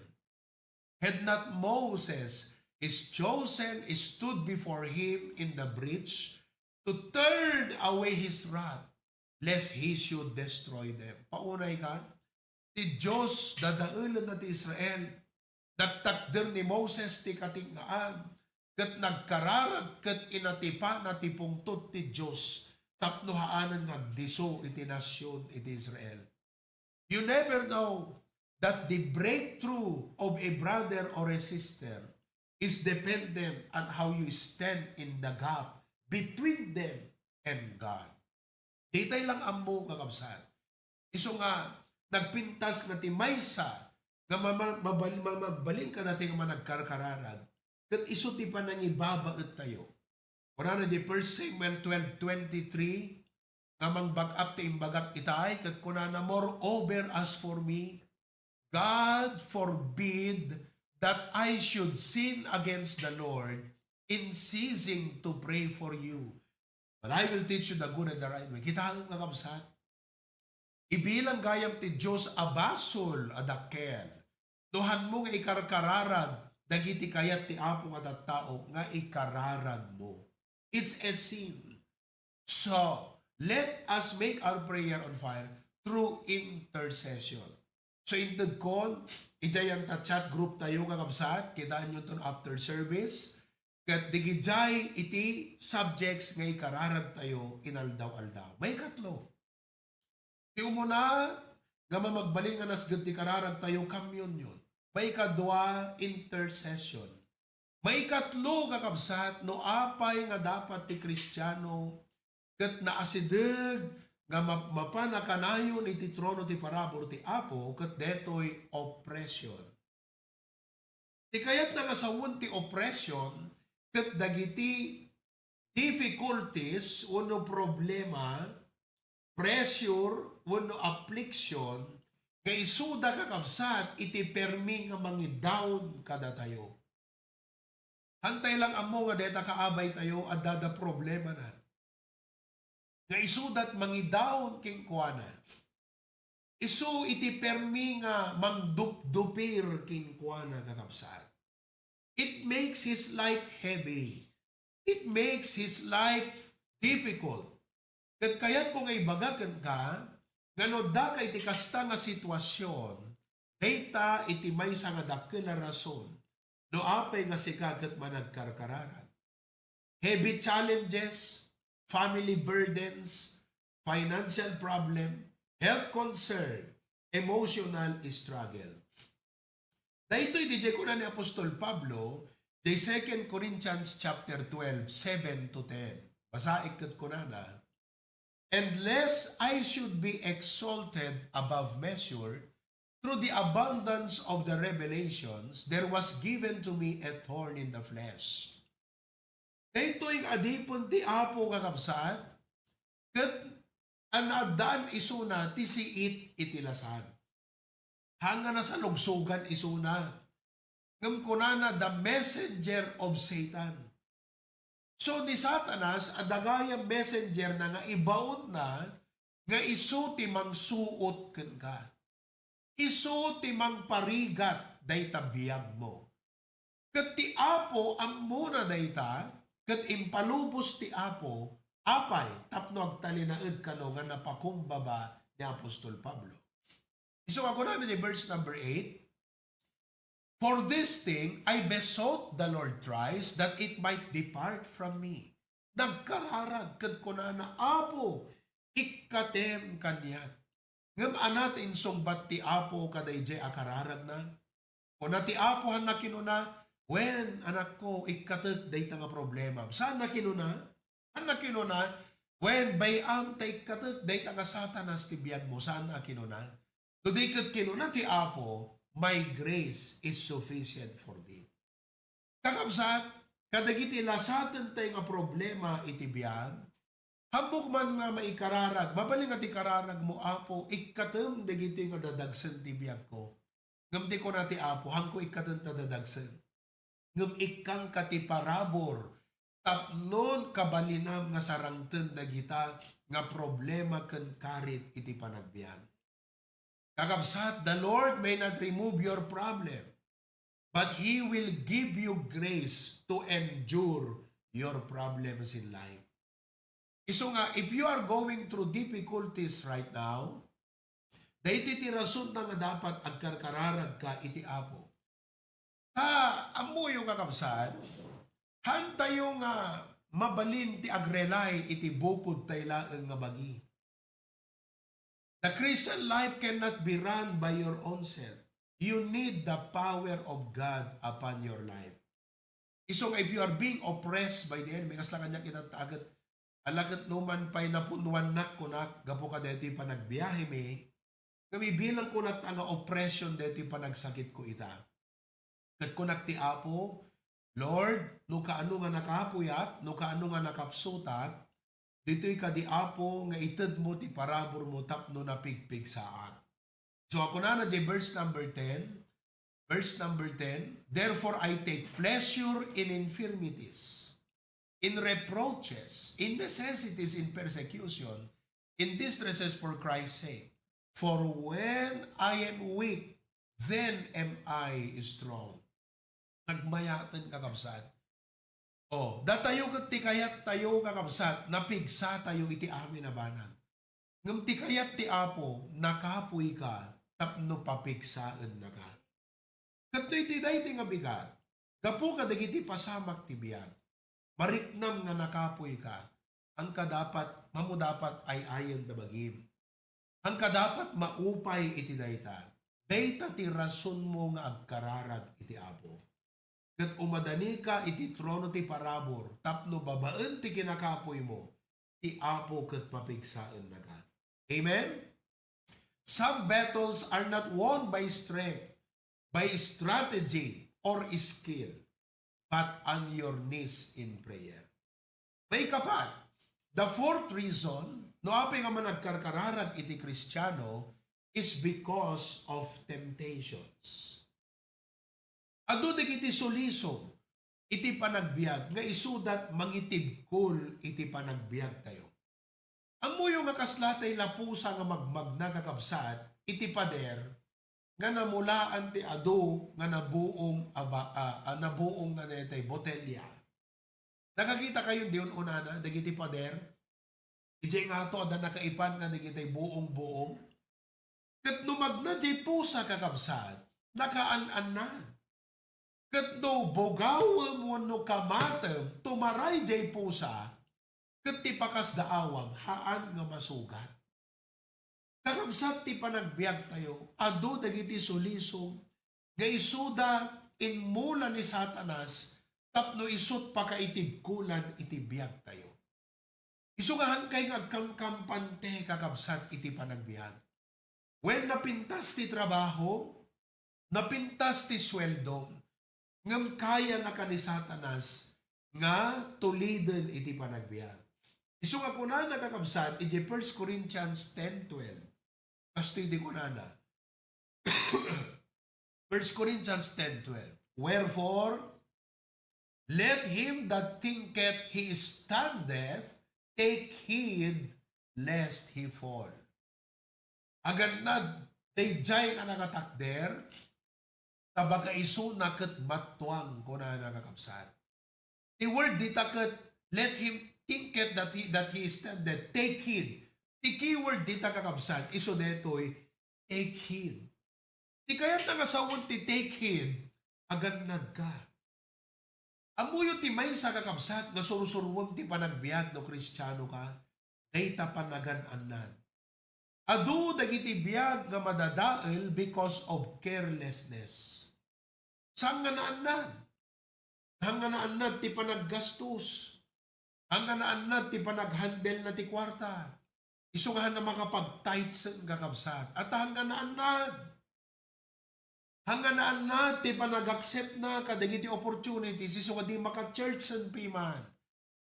Had not Moses, his chosen, stood before him in the breach to turn away his wrath, lest he should destroy them. Paunay ka, ti Dios dadaelenna ti Israel. Nagtakder ni Moses ti kating-ngaan, ket nagkararag ket inatipana ti pungtot ti Dios tapno haanen nga agdisso iti nasion iti Israel. You never know that the breakthrough of a brother or a sister is dependent on how you stand in the gap between them and God. Ditay lang ammo, kakabsat. Isu nga nagpintas nga ti maysa nga mama-, mabal-, mamagbalin kadati nga managkarkararag, ket isu ti panangibabaettayo. Kunana di First Samuel twelve twenty-three, nga mangbag-at ti imbagak itay, ket kunana, "Moreover, as for me, God forbid that I should sin against the Lord in ceasing to pray for you. But I will teach you the good and the right way." Kitaem, kakabsat? Ibilang gayam ti Dios a basol a dakkel no hanmo nga ikarkararag dagiti kayat ti Apo nga tattao nga ikararagmo. It's a sin. So, let us make our prayer on fire through intercession. So, intedkon, idiay ta chat group tayo, kakabsat, kitaenyo ton after service, ket digidiay iti subjects nga ikararag tayo inaldaw-aldaw. Maikatlo, ti umuna nga mamagbalin nga nasged ti kararag tayo, communion. Maikadua, intercession. Maikatlo, kakabsat, no apay nga dapat ti Kristiano ket naasideg nga map-, mapan a kanayon iti trono ti parabur ti Apo, ket detoy oppression. Ti kayatna nga sawen ti oppression ket dagiti difficulties wenno problema, pressure wenno affliction nga isuda, kakabsat, iti permi nga mangidaon kadatayo. Hantay lang ammo nga deta kaabay tayo, adda da problema na. Nga isudat mangidaon kenkuana. Isu iti permi nga mangdupdupir kenkuana, kakabsat. It makes his life heavy. It makes his life difficult. Ket kayatko nga ibaga kenka, nga no adda ka iti kasta nga sitwasyon, dayta iti maysa nga dakkel a rason no apay nga sika ket managkarkararag. Heavy challenges, family burdens, financial problem, health concern, emotional struggle. Daytoy diay kuna ni Apostol Pablo, diay Second Corinthians chapter twelve, seven to ten. Basaek ket kunana, "And lest I should be exalted above measure through the abundance of the revelations, there was given to me a thorn in the flesh." Daytoy nga adipen ti Apo, kakabsat, ket an-, addaan isuna ti siit iti lasag. Haan nga nasalugsogan isuna. Ngem kunana, "The messenger of Satan." So, ni Satanas, adda gayam messenger na nga ibaonna nga isu ti mangsuot kenka. Isu ti mangparigat dayta biagmo. Ket ti Apo ammona dayta, ket impalubos ti Apo, apay, tapno agtalinaed kano nga napakumbaba ni Apostol Pablo. Isu nga kunana diay verse number eight, "For this thing I besought the Lord thrice that it might depart from me." Nagkararag ket kunana, "Apo, ikkatem kaniak." Ngem ania ti insungbat ti Apo kadaydiay a kararagna? Kuna ti Apo, hanna kinuna, "Wen, anakko, ikkatek dayta nga problema." Saanna kinuna? Hanna kinuna, "Wen, bay-am ta ikkatek dayta nga Satanas ti biagmo." Saanna kinuna? No di ket kinuna ti Apo, "My grace is sufficient for thee." Kakabsat, kadagiti lasatentayo nga problema iti biag, haanmo man nga maikararag, mabalin nga ti kararagmo, "Apo, ikkatem dagitoy nga dadagsen ti biagko." Ngem ti kuna ti Apo, "Haanko ikkaten ta dadagsen. Ngem ikkanka ti parabur, tapnon kabalinam nga sarangten dagita nga problema ken karit iti panagbiag." Kakabsat, the Lord may not remove your problem, but He will give you grace to endure your problems in life. Isu nga, if you are going through difficulties right now, daytoy ti rason na nga dapat agkarkararagka iti Apo. Ta, ammoyo, kakabsat, haantayo nga mabalin ti agrely iti bukodtayo laeng nga bagi. The Christian life cannot be run by your own self. You need the power of God upon your life. Isu nga, if you are being oppressed by the enemy, kasla kaniak ita taget, ala ket numan pay napunnuannak kunak gapu kadaytoy panagbiahemi, nga bibilangko latta nga oppression daytoy panagsakitko ita. Ket kunak ti Apo, "Lord, no kaano nga nakapuyak, no kaano nga nakapsutak, ditoy kadi, Apo, nga itedmo ti paraburmo tapno napigpigsaak." So, kunana diay verse number ten, verse number ten, "Therefore I take pleasure in infirmities, in reproaches, in necessities, in persecution, in distresses for Christ's sake. For when I am weak, then am I strong." Nagmayaten, kakabsat. O, datayo ket ti kayattayo, kakabsat, napigsatayo iti amin a banag. Ngem ti kayat ti Apo, nakapuyka tapno papigsaennaka. Ket no iti daytoy nga bigat, gapu kadagiti pasamak ti biag, mariknam nga nakapuyka, haanka dapat, mamo dapat ay-ayen da bagim. Haanka dapat maupay iti dayta. Dayta ti rasonmo nga agkararag iti Apo. Ket umadanika iti trono ti parabur tapno babaen ti kinakapuymo, ti Apo ket papigsaennaka. Amen? Some battles are not won by strength, by strategy, or skill, but on your knees in prayer. Maikapat, the fourth reason no apay nga managkarkararag iti Kristiano is because of temptations. Adu dagiti sulisog iti panagbiag nga isuda ti mangitibkol iti panagbiagtayo. Ammoyo nga kasla tay lapusa nga magmagna, kakabsat, iti pader nga namulaan ti adu nga nabuong a ba-, a, a, nabuong nga daytoy botelya. Nakakitakayo diay un-unana dagiti pader? Idiay ngato adda nakaipan nga dagiti buong-buong. Ket no magna diay pusa, kakabsat, nakaan-annad. Ket no bugawem wenno kamatem, tumaray diay pusa, ket ti pakasdaawam, haan nga masugat. Kakabsat, ti panagbiagtayo, adu dagiti sulisog nga isuda inmula ni Satanas tapno isut pakaitibkolan iti biagtayo. Isu nga haankay nga agkamkampante, kakabsat, iti panagbiag. Wen, napintas ti trabaho, napintas ti sueldo, ngem kayanaka ni Satanas nga tuliden iti panagbiag. Isu nga kunana, kakabsat, iti First Corinthians ten twelve. Kastoy ti kunana. First Corinthians ten twelve. Wherefore, let him that thinketh he standeth take heed lest he fall. Agannad daydiay nga nakatakder, ta bagaisuna ket mattuang, kunana, kakabsat. Ti word dita ket, "Let him thinketh that he, that he standeth, take heed." Ti keyword dita, kakabsat, isu daytoy, take heed. Ti kayatna nga sawen ti take heed, agannadka. Ammoyo ti maysa, kakabsat, nga sursuruem ti panagbiag no Kristiano ka, dayta panagan-annad. Adu dagiti biag nga madadael because of carelessness. Saan nga naannad? Saan nga naannad ti panaggastos? Saan nga naannad ti panaghandle na ti kuarta? Isu nga haan nga makapag-tithes, kakabsat. Ata saan nga naannad? Saan nga naannad ti panag-accept na kadagiti opportunities, isu nga di maka-church sen piman.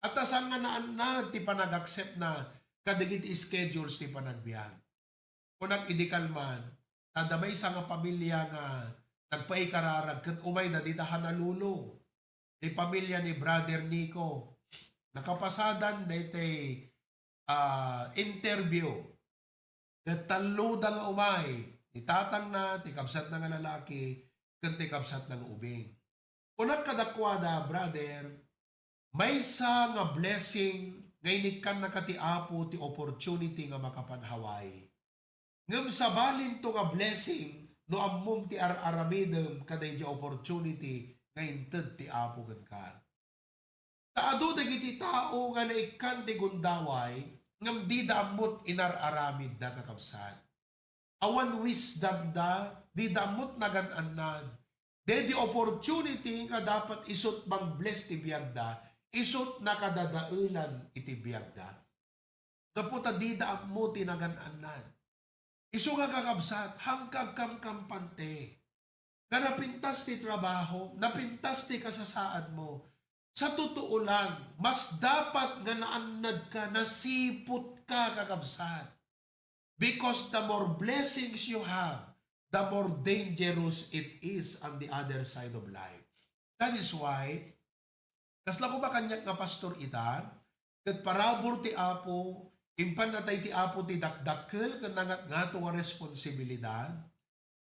Ata saan nga naannad ti panag-accept na kadagiti schedules ti panagbiag. Kunak idi kalman, ta adda maysa nga pamilia nga nagpaikararag ket umayda dita Honolulu. Ti pamilia ni Brother Nico. Nakapasadan daytoy, ah, interview. Ket talloda nga umay, ni tatangna, ti kabsatna nga lalaki, ken ti kabsatna nga ubing. Kunak kadakuada, "Brother, maysa nga blessing nga inikkannaka ti Apo ti opportunity nga makapan Hawaii. Ngem sabalinto nga blessing no ammom ti ar-aramidem kadaydi opportunity nga inted ti Apo kenka." Ta adu dagiti tao nga naikkan ti gundaway, ngem dida ammo ti inar-aramidda, kakabsat. Awan wisdomda, dida ammo ti nagan-annad. Daydi opportunity nga dapat isut mangbless ti biagda, isut nakadadaelan iti biagda. Gapu ta dida ammo ti nagan-annad. Isu nga, kakabsat, haanka agkamkampante. Nga napintas ti trabaho, napintas ti kasasaadmo. Sa totoo lang, mas dapat nga naannadka, nasiputka, kakabsat. Because the more blessings you have, the more dangerous it is on the other side of life. That is why, kasla koma kaniak nga pastor ita, ket parabur ti Apo, impanna tay ti Apo ti dakdakkel ken nangatngato nga responsibilidad,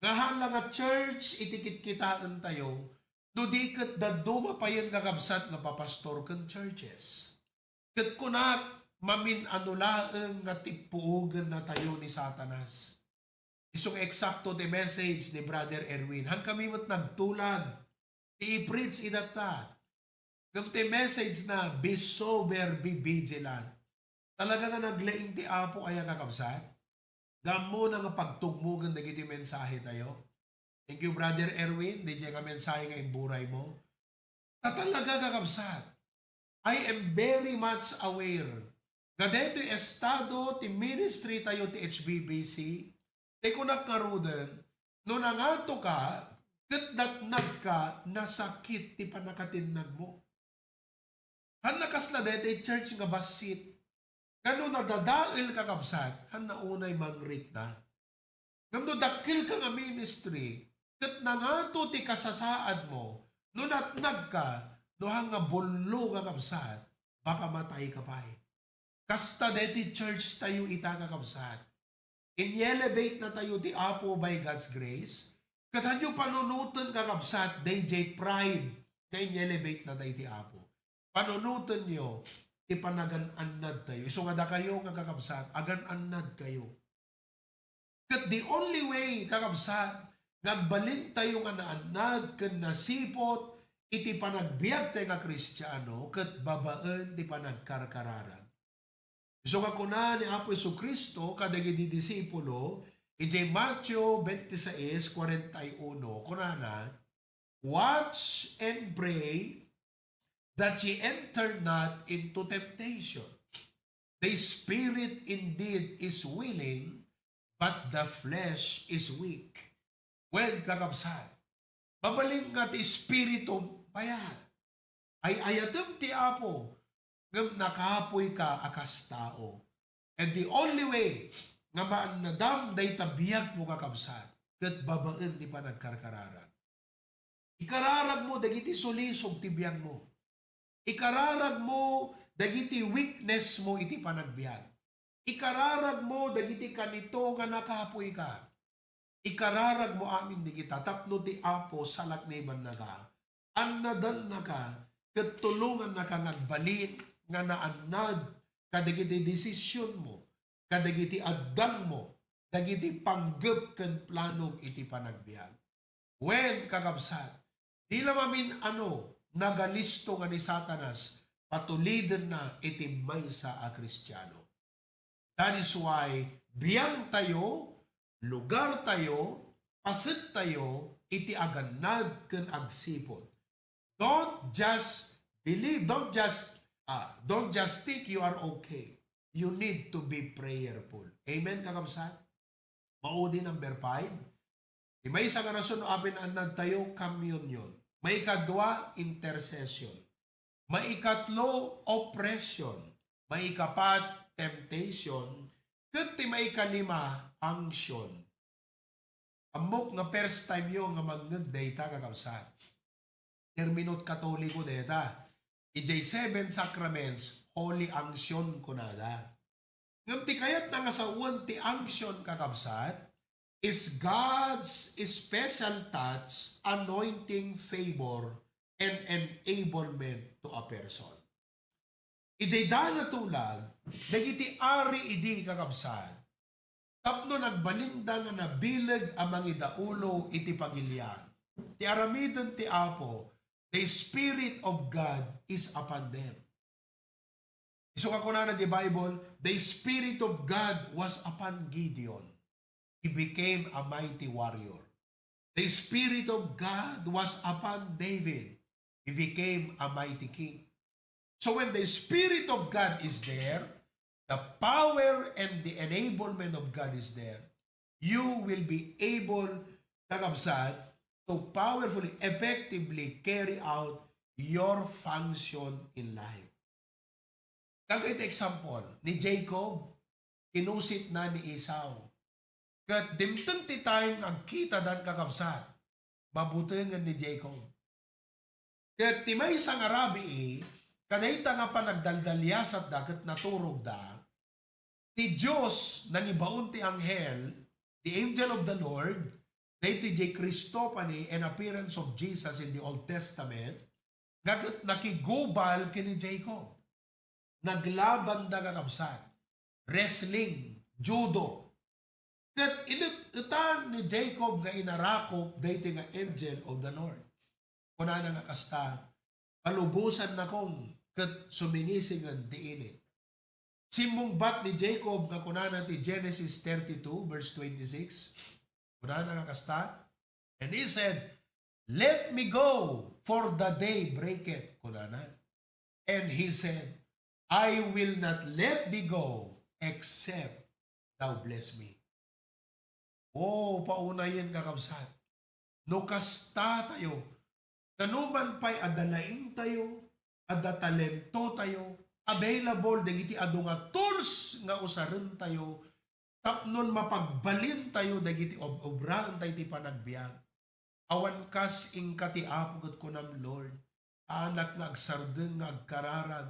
nga haan la nga church iti kitkitaentayo, no di ket dadduma payen, kakabsat, nga papastor ken churches. Ket kunak, mamin-ano laeng nga tippuogennatayo ni Satanas. Isu nga eksakto ti message ni Brother Erwin. Haankami met nagtulag ti i-preach ita. Ngem ti message na, "Be sober, be vigilant." Talaga nga naglaing ti Apo aya, kakabsat? Nga ammona nga pagtugmogen dagiti mensahetayo. Thank you, Brother Erwin, daydiay nga mensahe nga imburay mo. Ta talaga, kakabsat, I am very much aware nga daytoy estado ti ministry tayo ti H B B C, ti kunak ngaruden, no nangatoka ket natnagka, nasakit ti pannakatinnagmo. Haan nga kasla daytoy church nga bassit. Nga no nadadael, kakabsat, haan nga unay mangritna. Ngem no dakkelka nga ministry, ket nangato ti kasasaadmo, no natnagka, no haan nga bullo, kakabsat, makamatay ka pay. Kasta deti church tayo ita, kakabsat. Inyelevate na tayo ti Apo by God's grace. Ket hanyo panunoten, kakabsat, dayjay pride nga inyelevate na tayo ti Apo. Panunoten yo ti panagan-annad tayo. Isu nga dakayo nga kakabsat, agan-annad kayo. Ket the only way, kakabsat, nga agbalin tayo nga naannad ken nasipot iti panagbiag tayo nga Kristiano, ket babaen ti panagkarkararag. Isu nga kuna ni Apo Jesu-Cristo kadagiti disipulo, idiay Mateo twenty-six, forty-one, kunana, "Watch and pray that ye enter not into temptation. The spirit indeed is willing, but the flesh is weak." Wen, kakabsat, mabalin nga ti espiritu payat. Ay-ayatem ti Apo, ngem nakapuy ka a kas tao. And the only way nga maannadam dayta biagmo, kakabsat, ket babaen ti panagkarkararag. Ikararagmo dagiti sulisog ti biagmo. Ikararagmo dagiti weakness mo iti panagbiag. Ikararagmo dagiti kanito nga nakapuy ka. Ikararagmo amin dagita tapno ti Apo salaknibannaka, annadannaka, ket tulongannaka nga agbalin nga naannad kadagiti desisionmo, kadagiti addangmo, dagiti panggep ken planom iti panagbiag. Wen, kakabsat, di la mamin-ano, nagalisto nga ni Satanas patulidenna iti maysa a Kristiano. That is why, biang tayo, lugar tayo, paset tayo iti agannad ken agsipud. Don't just believe, don't just, ah, don't just think you are okay. You need to be prayerful. Amen, kakabsat? Maudi, number five. Ti maysa nga rason no apay naannad tayo, communion. Maikadua, intercession. Maikatlo, oppression. Maikapat, temptation. Ket ti maikalima, unction. Ammok nga first time yo nga mangngeg dayta, kakabsat. Termino't Katoliko dayta. Idiay seven sacraments, holy unction kunada. Ngem ti kayatna nga sawen ti unction, kakabsat, is God's special touch, anointing, favor, and enablement to a person. Idiay dana tulag, dagiti ari idi, kakabsat, tapno nagbalinda nga nabileg a mangidaulo iti pagilian ti aramiden ti Apo, the Spirit of God is upon them. Isu nga kunana ti Bible, "The Spirit of God was upon Gideon. He became a mighty warrior. The Spirit of God was upon David. He became a mighty king." So when the Spirit of God is there, the power and the enablement of God is there, you will be able, kakabsat, to powerfully, effectively carry out your function in life. Kagayta example, ni Jacob, kinusitna ni Esau. Ket dimteng ti time nga agkitadan, kakabsat, mabutengen ni Jacob. Ket ti maysa nga rabii, kadayta nga panagdaldaliasatda ket naturogda, ti Dios nangibaon ti anghel, the angel of the Lord, daytoy diay Christophany and appearance of Jesus in the Old Testament, nga ket nakigubal ken ni Jacob. Naglabanda, kakabsat. Wrestling, judo. Ket inet-etan ni Jacob nga inarakop daytoy nga angel of the Lord. Kunana nga kasta, "Palubosannakon ket sumingisingen ti init." Simmungbat ni Jacob nga kunana ti Genesis thirty-two, verse twenty-six. Kunana nga kasta, and he said, "Let me go, for the day breaketh," kunana. And he said, "I will not let thee go except thou bless me." Oh, paunayen, kakabsat. No kasta tayo, kanuman pay adda laing tayo, adda talento tayo, available dagiti adu nga tools nga usaren tayo, tapnon mapagbalin tayo dagiti ob-, obraan tayo ti panagbiag. Awan kas inka ti Apo ket kunam, "Lord, Haanak nga agsardeng nga agkararag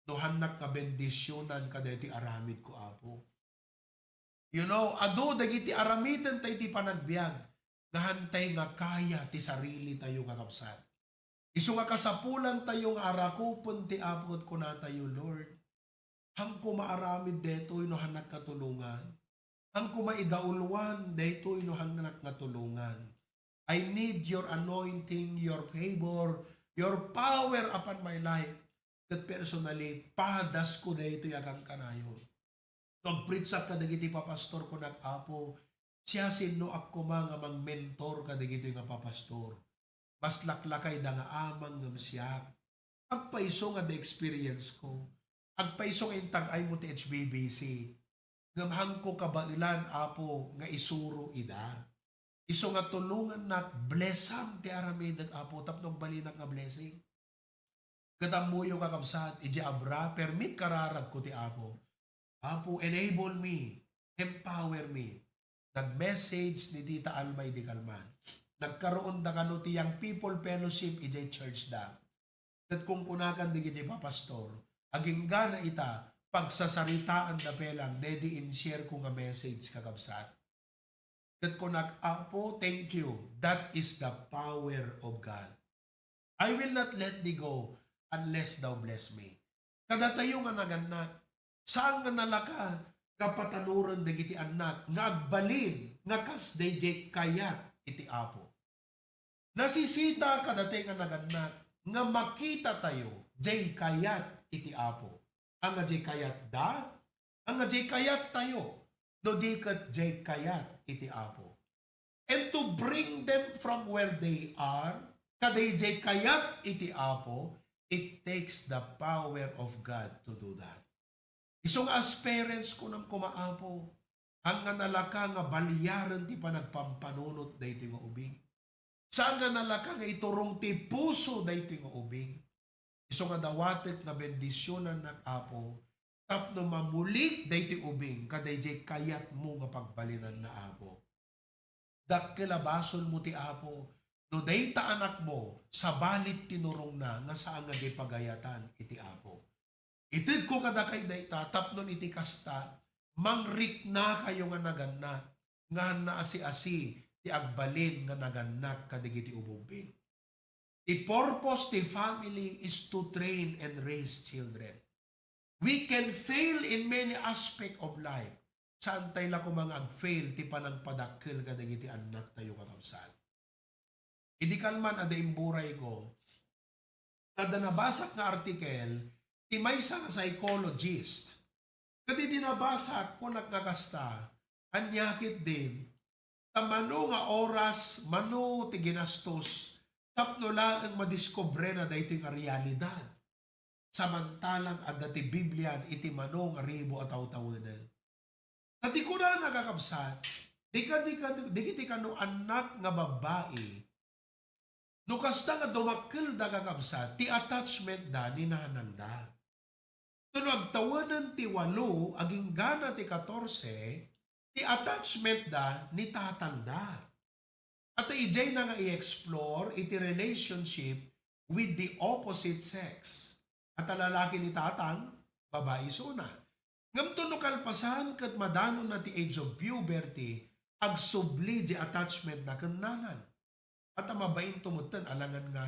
no hannak nga bendisionan kadaytoy aramidko, Apo. You know, adu dagiti aramidenta iti panagbiag nga hantay nga kaya ti sarilitayo, kakabsat. Isu nga kasapulantayo nga arakupen ti Apo ket kunatayo, Lord, hanko maaramid daytoy no hannak nga tulongan. Hanko maidauluan daytoy no hannak nga tulongan. I need your anointing, your favor, your power upon my life. Ket personally, padasko daytoy a kankanayon. No agpritsak kadagiti papastor, kunak, Apo, siasinoak koma nga mangmentor kadagitoy nga papastor? Mas laklakayda nga amang ngem siak. Agpayso nga da experience ko. Agpayso nga intag-aymo ti H B B C. Ngem hanko kabaelan, Apo, nga isuro ida. Isu nga tulongannak, blessam ti aramidek, Apo, tapno agbalinak nga blessing. Ket ammoyo, kakabsat, idiay Abra, permi ti kararagko ti Apo. Apo, enable me, empower me. Nag-message ni Tita Alma idi kalman. Nagkaroon da kano ti Young People Fellowship idiay church da. Ket kunkunakan dagiti papastor, agingga ita, pagsasaritaan da pelang, daydi in-share ko nga message, kakabsat. Ket kunak, Apo, thank you. That is the power of God. I will not let thee go unless thou bless me. Kadatayo nga nagannak, saan nga nalaka nga patanuren dagiti annak nga agbalin nga kas daydiay kayat iti Apo. Nasisita kadatayo nga nagannak nga makitatayo diay kayat iti Apo. Ania diay kayatda? Ania diay kayattayo? No di ket diay kayat iti Apo. And to bring them from where they are, kadaydiay kayat iti Apo, it takes the power of God to do that. Isu nga as parents, kunam koma, Apo, ania nga nalaka nga baliaren ti panagpampanunot daytoy nga ubing. Saan nga nalaka nga iturong ti puso daytoy nga ubing. Isu nga dawatek nga bendisionannak, Apo, tapno mamulik daytoy ubing kadaydiay kayatmo nga pagbalinanna, Apo. Dakkel a basolmo ti Apo no dayta anakmo, sabali tinurongna nga saan nga di pagayatan iti Apo. Itedko kadakayo dayta tapno iti kasta, mangriknakayo nga nagannak, nga naasi-asi ti agbalin nga nagannak kadagiti ubing. Ti purpose ti family is to train and raise children. We can fail in many aspect of life. Saantay la koma nga agfail ti panangpadakkel kadagiti annaktayo, kakabsat. Idi kalman, adda imburayko, adda nabasak nga article ti maysa nga psychologist. Ket idi nabasak, kunak nga kasta, ania ketdin, ta mano nga oras, mano ti ginastos tapno laeng madiskubrena daytoy nga realidad. Samantalang adda ti Biblian iti mano nga ribu a tawtawenen. Ta ti kunana, kakabsat, di ka, di ka, di kiti kano annak nga babbai, no kasta nga dumakkelda, kakabsat, ti attachment da ni nanangda. Ket no agtawenen ti walo, aginggana ti katorse, ti attachment da ni tatangda. At idiay na nga i-explore iti relationship with the opposite sex. At lalaki ni tatang, babai isuna. Ngem no kalpasan ket madano na ti age of puberty, agsubli di attachment na ken nanang. At mabain to metten, alangan nga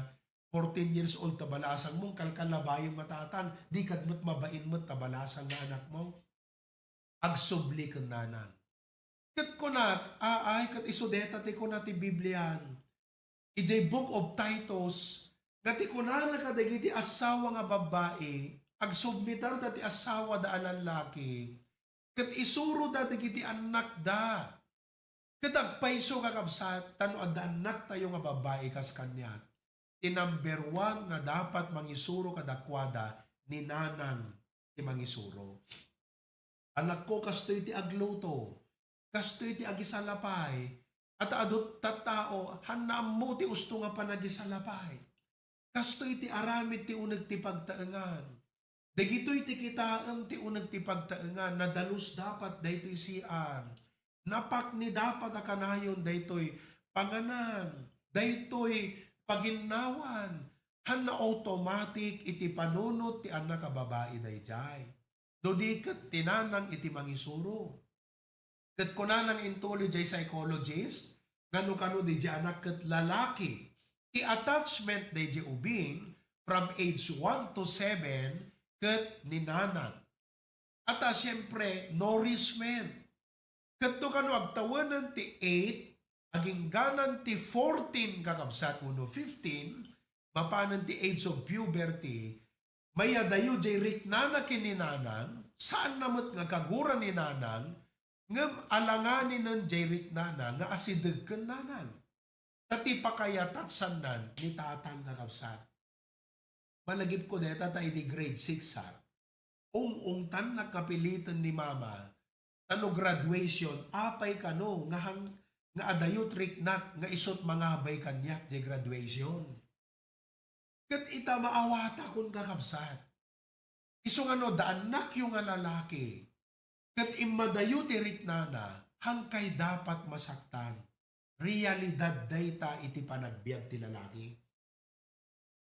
fourteen years old ta balasang mo, kalkalabayong nga tatang, di kad met mabain met ta balasang nga anak mo. Agsubli ken nanang. Ket kunak, aay, ket isu deta ti kuna ti Biblian. Idiay Book of Titus, nga ti kunana kadagiti asawa nga babbai, agsubmitar da ti asawa da a lallaki, ket isuro da dagiti annakda. Ket agpayso, kakabsat, ta no adda annaktayo nga babbai kas kaniak, ti number one nga dapat mangisuro kadakuada ni nanang ti mangisuro. Anakko, kastoy ti agluto, kastoy ti agisalapay, at adut tattao, hanna ammo ti usto nga panagisalapay. Kastoy ti aramid ti uneg ti pagtaengan. Dagitoy ti kitaem ti uneg ti pagtaengan, nadalus dapat daytoy C R. Napakni dapat a kanayon daytoy panganan, daytoy paginnawan, Hanna automatic iti panunot ti annak a babai daydiay. No di ket ti nanang iti mangisuro. Ket kunana nga intuloy jay psychologist, nga no kano daydiay anak ket lalaki, ti attachment daydiay ubing from age one to seven ket ni nanang. Ata, siyempre, nourishment. Ket no kano agtawenen ti eight, agingganan ti fourteen, kakabsat, wenno fifteen, mapanen ti age of puberty, mayadayo jay riknana ken ni nanang, saanna met nga kagura ni nanang, ngem alanganinen jay riknana nga asideg ken nanang. Ta ti pakayatatsannan ni tatang, kakabsat. Malagipko dayta ta idi grade six, ha. Ung-ungtannak nga piliten ni mama, ta no graduation, apay kano nga hang-, nga adayot riknak nga isut mangabay kaniak jay graduation. Ket ita maawatakon, kakabsat. Isu nga no, da annakyo nga lalaki, ket immadayo ti riknana, hangkay dapat masaktan. Realidad dayta iti panagbiag ti lalaki.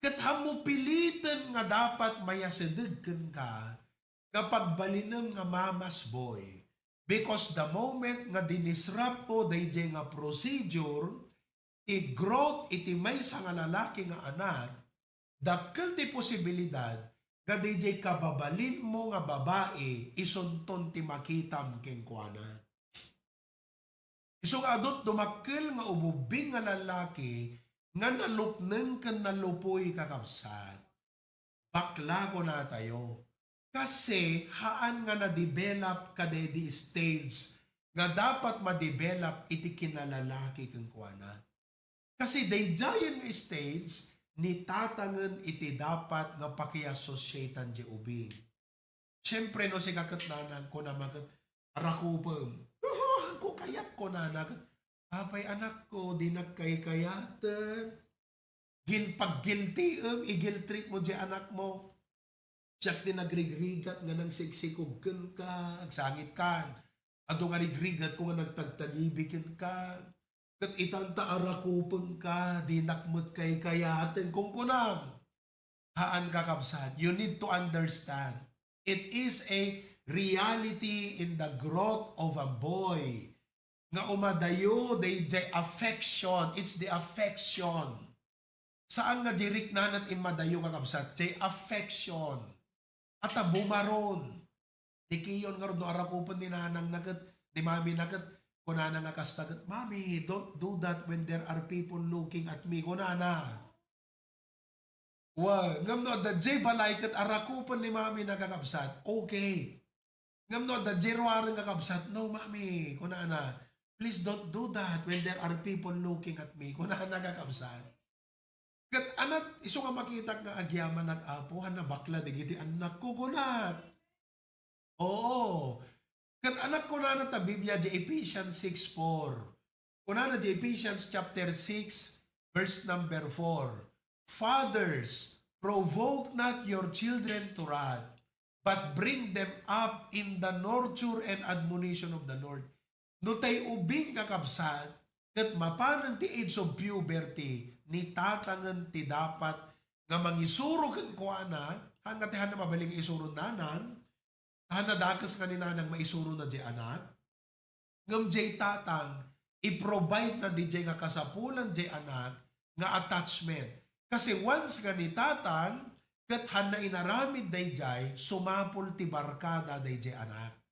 Ket ammo piliten nga dapat mayasideg kenka nga pagbalinem nga mama's boy, because the moment nga dinisrupt mo daydiay nga procedure, ti growth iti maysa nga lalaki nga anak, dakkel ti posibilidad nga daydiay kababalinmo nga babai isunton ti makitam kenkuana. Isu nga adut dumakkel nga ububbing nga lalaki nga nalupneng ken nalupoy, kakabsat. Bakla kunatayo. Kasi haan nga na-develop kadaydi stage nga dapat ma-develop iti kinalalaki kenkuana. Kasi daydiayen nga stage, ni tatangen iti dapat nga pakiassociatean jay ubing. Siyempre, no, sika ket nanang, kunam ket, "Arakupem." "Uhu, ko kayat," kunana ket, "Apay, anakko, dinak kaykayaten." Gin-, pag-guiltiem, i-guilt trip mo jay anakmo. Siak ti nagrigrigat nga nangsigsikog kenka, agsangitkan. Adu nga rigrigatko nga nagtagtagibi kenka. Ket itan ta arakupengka, dinak met kaykayaten, kunkunam. Haan, kakabsat, you need to understand, it is a reality in the growth of a boy nga umadayo dayjay affection. It's the affection. Saan nga jay riknana ti immadayo, kakabsat, jay affection. Ata bumaron. Ti kiyon ngarud no arakupen ni nanangna ket, ni mamina ket, kunana nga kasta ket, "Mommy, don't do that when there are people looking at me," kunana. Wa, ngem no adda jay balay ket arakupen ni mamina, kakabsat, okay. Ngem no adda jay ruaren, kakabsat, "No, mommy," kunana, "please don't do that when there are people looking at me," kunana, kakabsat. Ket anak, isu nga makitak nga agyamanak, Apo, hanna bakla dagiti annakko, kunak. Oo. Ket anak, kunana ta Biblia, di Ephesians six four. Kunana di Ephesians chapter six, verse number four, "Fathers, provoke not your children to wrath, but bring them up in the nurture and admonition of the Lord." No tay ubing, kakabsat, ket mapanen ti age of puberty, ni tatangen ti dapat nga mangisuro kenkuana, haan nga ti hanna mabalin nga isuro nanang, hanna dakes nga ni nanang maisurona jay anak. Ngem jay tatang, i-provide na dayjay nga kasapulan jay anak nga attachment. Kasi once nga ni tatang, ket hanna inaramid dayjay, sumapul ti barkada dayjay anak.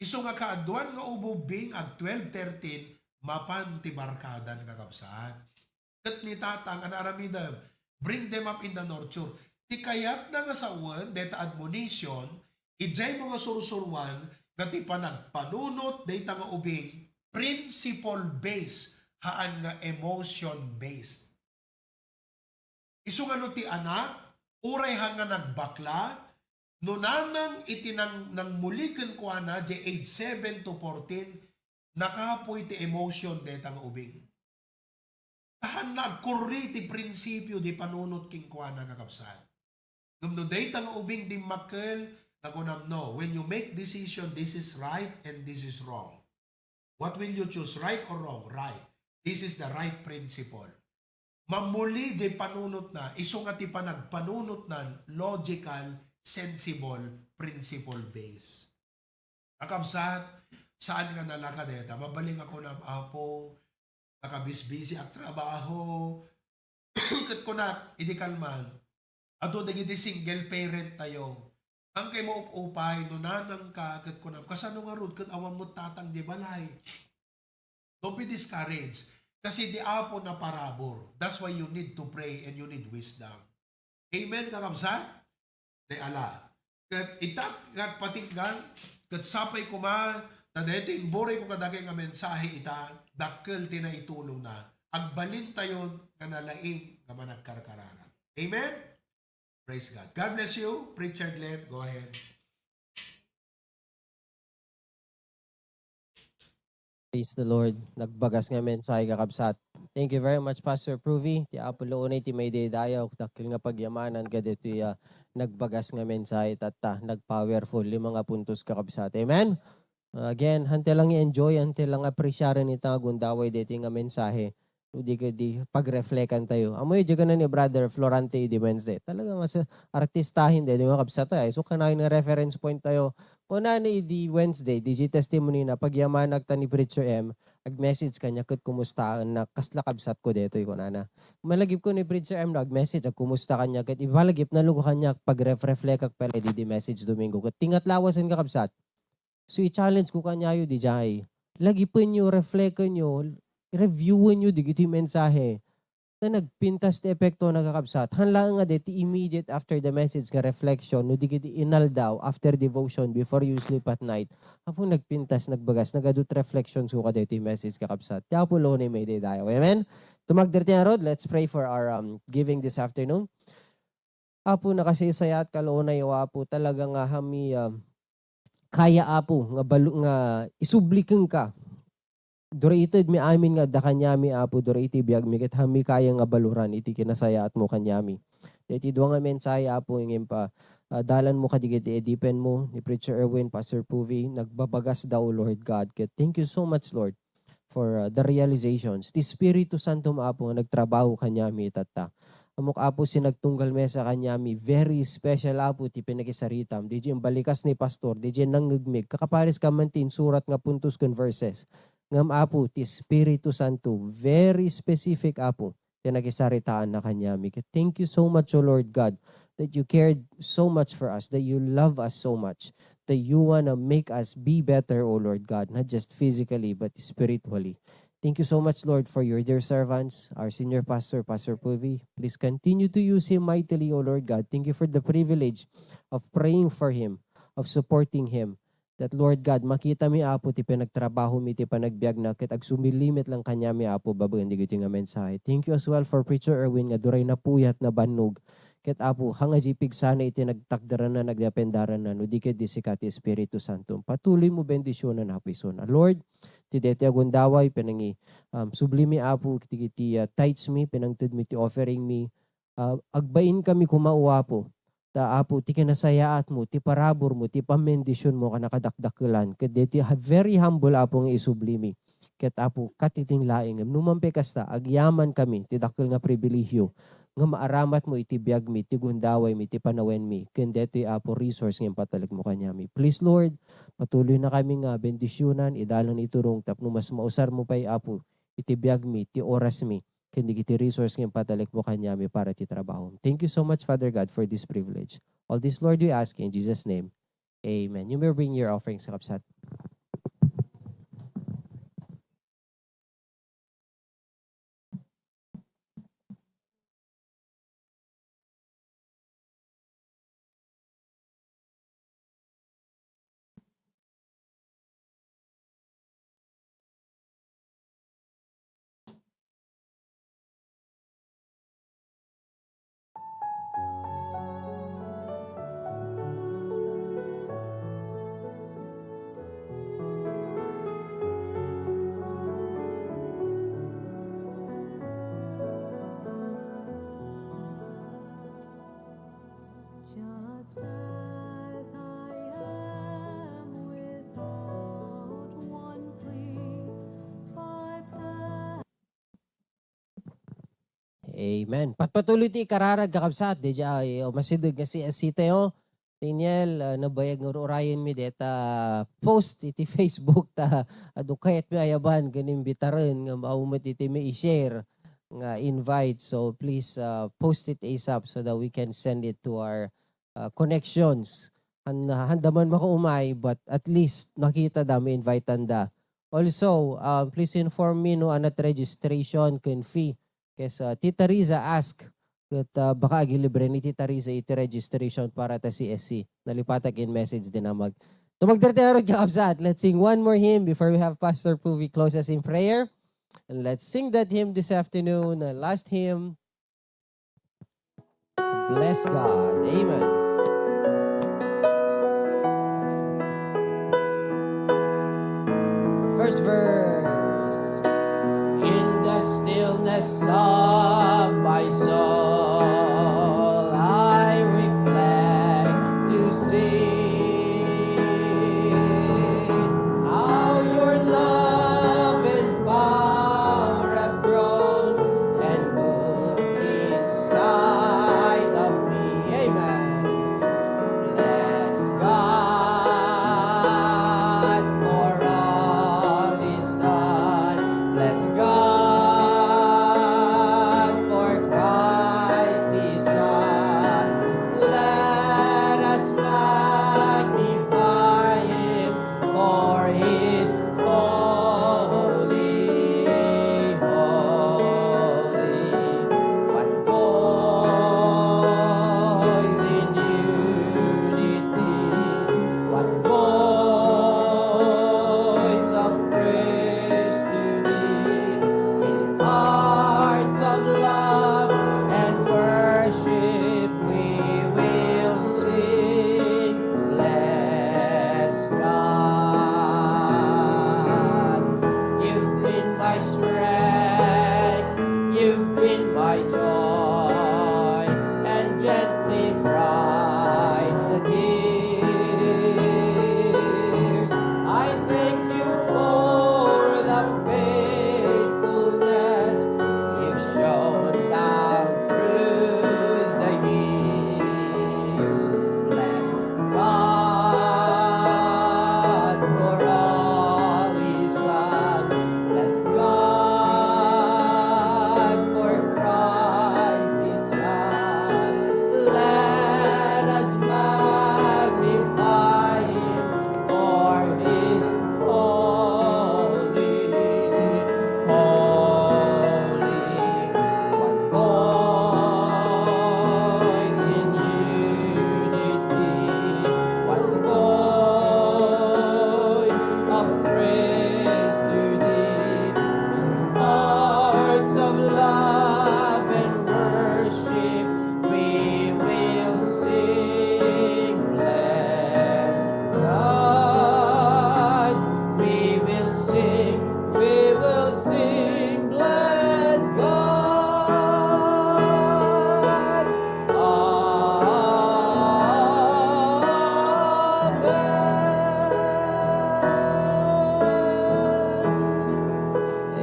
Isu nga kaaduan nga ububbing ag twelve, thirteen, mapan ti barkadan, kakabsat. Ket ni tatang, ania aramidem? Bring them up in the nurture. Ti kayatna nga sawen, deta admonition, idiaymo nga sursuruan, nga ti panagpanunot, dayta nga ubing, principle-based, haan nga emotion-based. Isu nga no ti anak, uray haan nga nagbakla, no nanang iti nang-, nangmuli kenkuana, di age seven to fourteen, nakapoy ti emotion deta nga ubing. Haan nga agkurri ti prinsipio di panunot kenkuana, kakabsat. Ngem no dayta nga ubing dimmakkel, nakunam, "No, when you make decision, this is right and this is wrong." What will you choose, right or wrong? Right. This is the right principle. Mamuli diay panunotna, isu nga ti panagpanunotnan logical, sensible, principle-based. Kakabsat, saan nga nalaka dayta? Mabalin nga kunam, Apo, nakabisbisi ak trabaho. Ket kunak, idi kalman, adu dagiti single parent tayo. Ang kay mo up-upay, no nanang ka, ket kunam, kasano ngarud, ket awan mo tatang di balay. Don't be discouraged. Kasi di Apo naparabur. That's why you need to pray and you need wisdom. Amen, kakabsat? Di ala. Ket itak nga agpatikgan, ket sapay koma, ta daytoy imburay ko kadagay nga mensahe ita, dakkel ti naitulongna. Agbalintayon nga nalaing nga managkarkararag. Amen? Praise God. God bless you, Preacher Glenn. Go ahead. Praise the Lord. Nagbagas nga mensahe, kakabsat. Thank you very much, Pastor Pruvi. Ti Apo lo unay ti maidaydayaw, dakkel nga pagyamanan kadaytoy a nagbagas nga mensahe tatta, nagpowerful. Lima nga puntos, kakabsat. Amen? Again, hante lang i-enjoy, hante lang apresiaren ita nga gundaway daytoy nga mensahe. No di ket di pagreflekan tayo. Ammoyo, diay kunana ni Brother Florante idi Wednesday. Talaga mas artistahin daytoy nga kabsat tayo. So, kanayon nga reference point tayo. Kunana idi Wednesday, diay testimony na, pagyamanak ta ni Preacher M, ag-message kaniak ket kumustaennak, kasla kabsatko daytoy, kunana. Malagipko ni Preacher M no ag-message, agkumusta kaniak ket ipalagipna laeng kaniak, pagrefreflekak pay la idi message Domingo. Ket ti ngatlawasen, kakabsat. So, i-challenge ko kaniayo diay. Lagipenyo, reflekenyo, reviewenyo dagitoy mensahe. Ta nagpintas ti epektona, kakabsat. Haan laeng nga daytoy immediate after the message nga reflection, no di ket inaldaw, after devotion, before you sleep at night. Apo, nagpintas, nagbagas, nagadu ti reflections ko kadaytoy message, kakabsat. Ti Apo lo unay maidaydayaw. Amen? Tumagder ti ngarud, let's pray for our um, giving this afternoon. Apo, nakasaysayaat ka lo unay, O Apo, talaga nga hami, ah, kaya, Apo, nga balu-, nga isubli kenka. Duro itedmi amin nga adda kaniami, Apo, duro iti biagmi, ket hami kaya nga baluran iti kinasayaatmo kaniami. Daytoy dua nga mensahe, Apo, nga impa-, ah, dalanmo kadagiti adipenmo, ni Preacher Erwin, Pastor Puvi, nagbabagasda, O Lord God. Ket thank you so much, Lord, for uh, the realizations. Ti Espiritu Santo, Apo, nga nagtrabaho kaniami tatta. Ammok, Apo, ti nagtunggal mesa kaniami, very special, Apo, ti panakisaritam. Diay imbalikas ni Pastor, diay nangngegmeg. Kakapares ka man ti insurat nga puntos ken verses. Ngem, Apo, ti Espiritu Santo, very specific, Apo, ti nakisaritaanna kaniami. Thank you so much, O Lord God, that you cared so much for us, that you love us so much, that you wanna make us be better, O Lord God, not just physically, but spiritually. Thank you so much, Lord, for your dear servants, our senior pastor, Pastor Puvi. Please continue to use him mightily, O Lord God. Thank you for the privilege of praying for him, of supporting him. That, Lord God, makitami, Apo, ti panagtrabahomi, ti panagbiagna, ket agsublimek laeng kaniami, Apo, babaen dagitoy nga mensahe. Thank you as well for Preacher Erwin nga duro napuyat, nabannog. Ket, Apo, hanga diay pigsana iti nagtakderanna, nagdependaranna, no di ket di sika ti Espiritu Santo. Patuloymo bendisionan, Apo, isuna. Lord, ti daytoy a gundaway, pinangi-, um, sublimi, Apo, iti, iti, uh, tithes mi, pinangtedmi ti offering mi, ah, agbainkami koma, O Apo. Ta, Apo, ti kinasayaatmo, ti paraburmo, ti pammendisionmo a kadakdakelan. Ket daytoy ha-, very humble, Apo, nga isublimi. Ket, Apo, katiting laeng. Ngem no man pay kasta, agyamankami ti dakkel nga pribilehiyo nga maaramatmo iti biagmi, ti gundawaymi, ti panawenmi. Ken daytoy, Apo, resource nga impatalekmo kaniami. Please, Lord, patuloynakami nga bendisionan, idalan, iturong, tapno mas mausarmo pay, Apo, iti biagmi, ti orasmi, ken dagiti resource nga impatalekmo kaniami para iti trabaho. Thank you so much, Father God, for this privilege. All this, Lord, we ask in Jesus' name. Amen. You may bring your offerings, kakabsat. Amen. Patpatuloy ti ikararag, kakabsat. Di jay, o, masideg nga C S C tayo. Daniel, ah, nabayag nga ur-urayenmi deta post iti Facebook ta adu kayatmi ayaban ken imbitaren nga mao met iti may i-share nga invite. So please, ah, post it ASAP so that we can send it to our, ah, connections. Han-, handa man makaumay, but at least nakita da, ma-invite da. Also, ah, please inform me no anat registration ken fee. Ket, ah, Tita Riza ask ket, ah, baka agilibre ni Tita Riza iti registration para ta C S C. Nalipatak in message dinamag. Tumagder tayo, kakabsat. Let's sing one more hymn before we have Pastor Puvi close us in prayer. And let's sing that hymn this afternoon. Uh, last hymn. Bless God. Amen. First verse. In the stillness of my soul, I reflect to see how your love and power have grown and moved inside of me. Amen. Bless God for all His done. Bless God for Christ His Son. Let us magnify Him for His holy, holy. One voice in unity, one voice of praise to Thee. In hearts of love and worship we will sing, bless God. You've been my strength, you've been my joy, and gently dried the tears. I thank you for the faithfulness you've shown down through the years. Bless God for all His love. Bless God for Christ His Son. Let us magnify Him for His holy, holy. One voice in unity, one voice of praise to Thee. In hearts of love and worship, we will sing, bless God. We will sing, we will sing, bless God.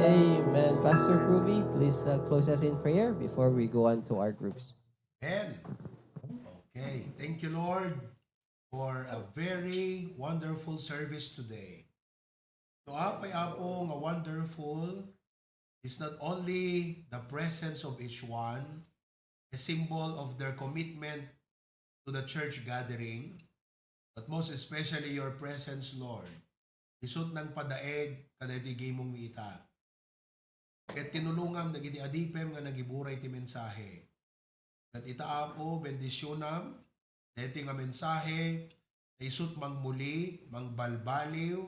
Amen. Amen. Pastor Ruby, please, uh, close us in prayer before we go on to our groups. Amen. Okay. Thank you, Lord, for a very wonderful service today. No, apay, Apo, nga wonderful is not only the presence of each one, a symbol of their commitment to the church gathering, but most especially your presence, Lord. Isut' nangpadaeg kadagiti gimong ita. Ket tinulongam dagiti adipem nga nagiburay ti mensahe. Ket ita, Apo, bendisionam daytoy nga mensahe, ta isut' mangmuli, mangbalbaliw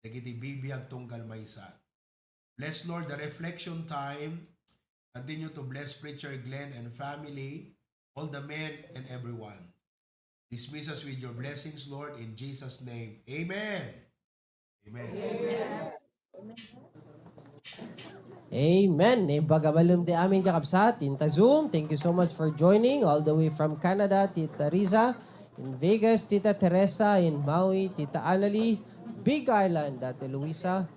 dagiti bibiag tunggal maysa. Bless, Lord, the reflection time. Continue to bless Preacher Glenn and family, all the men and everyone. Dismiss us with your blessings, Lord, in Jesus' name. Amen. Amen. Amen. Naimbag a malem ti amin, kakabsat, inta Zoom. Thank you so much for joining all the way from Canada, Tita Riza. In Vegas, Tita Teresa. In Maui, Tita Annalie. Big Island, Ate Luisa.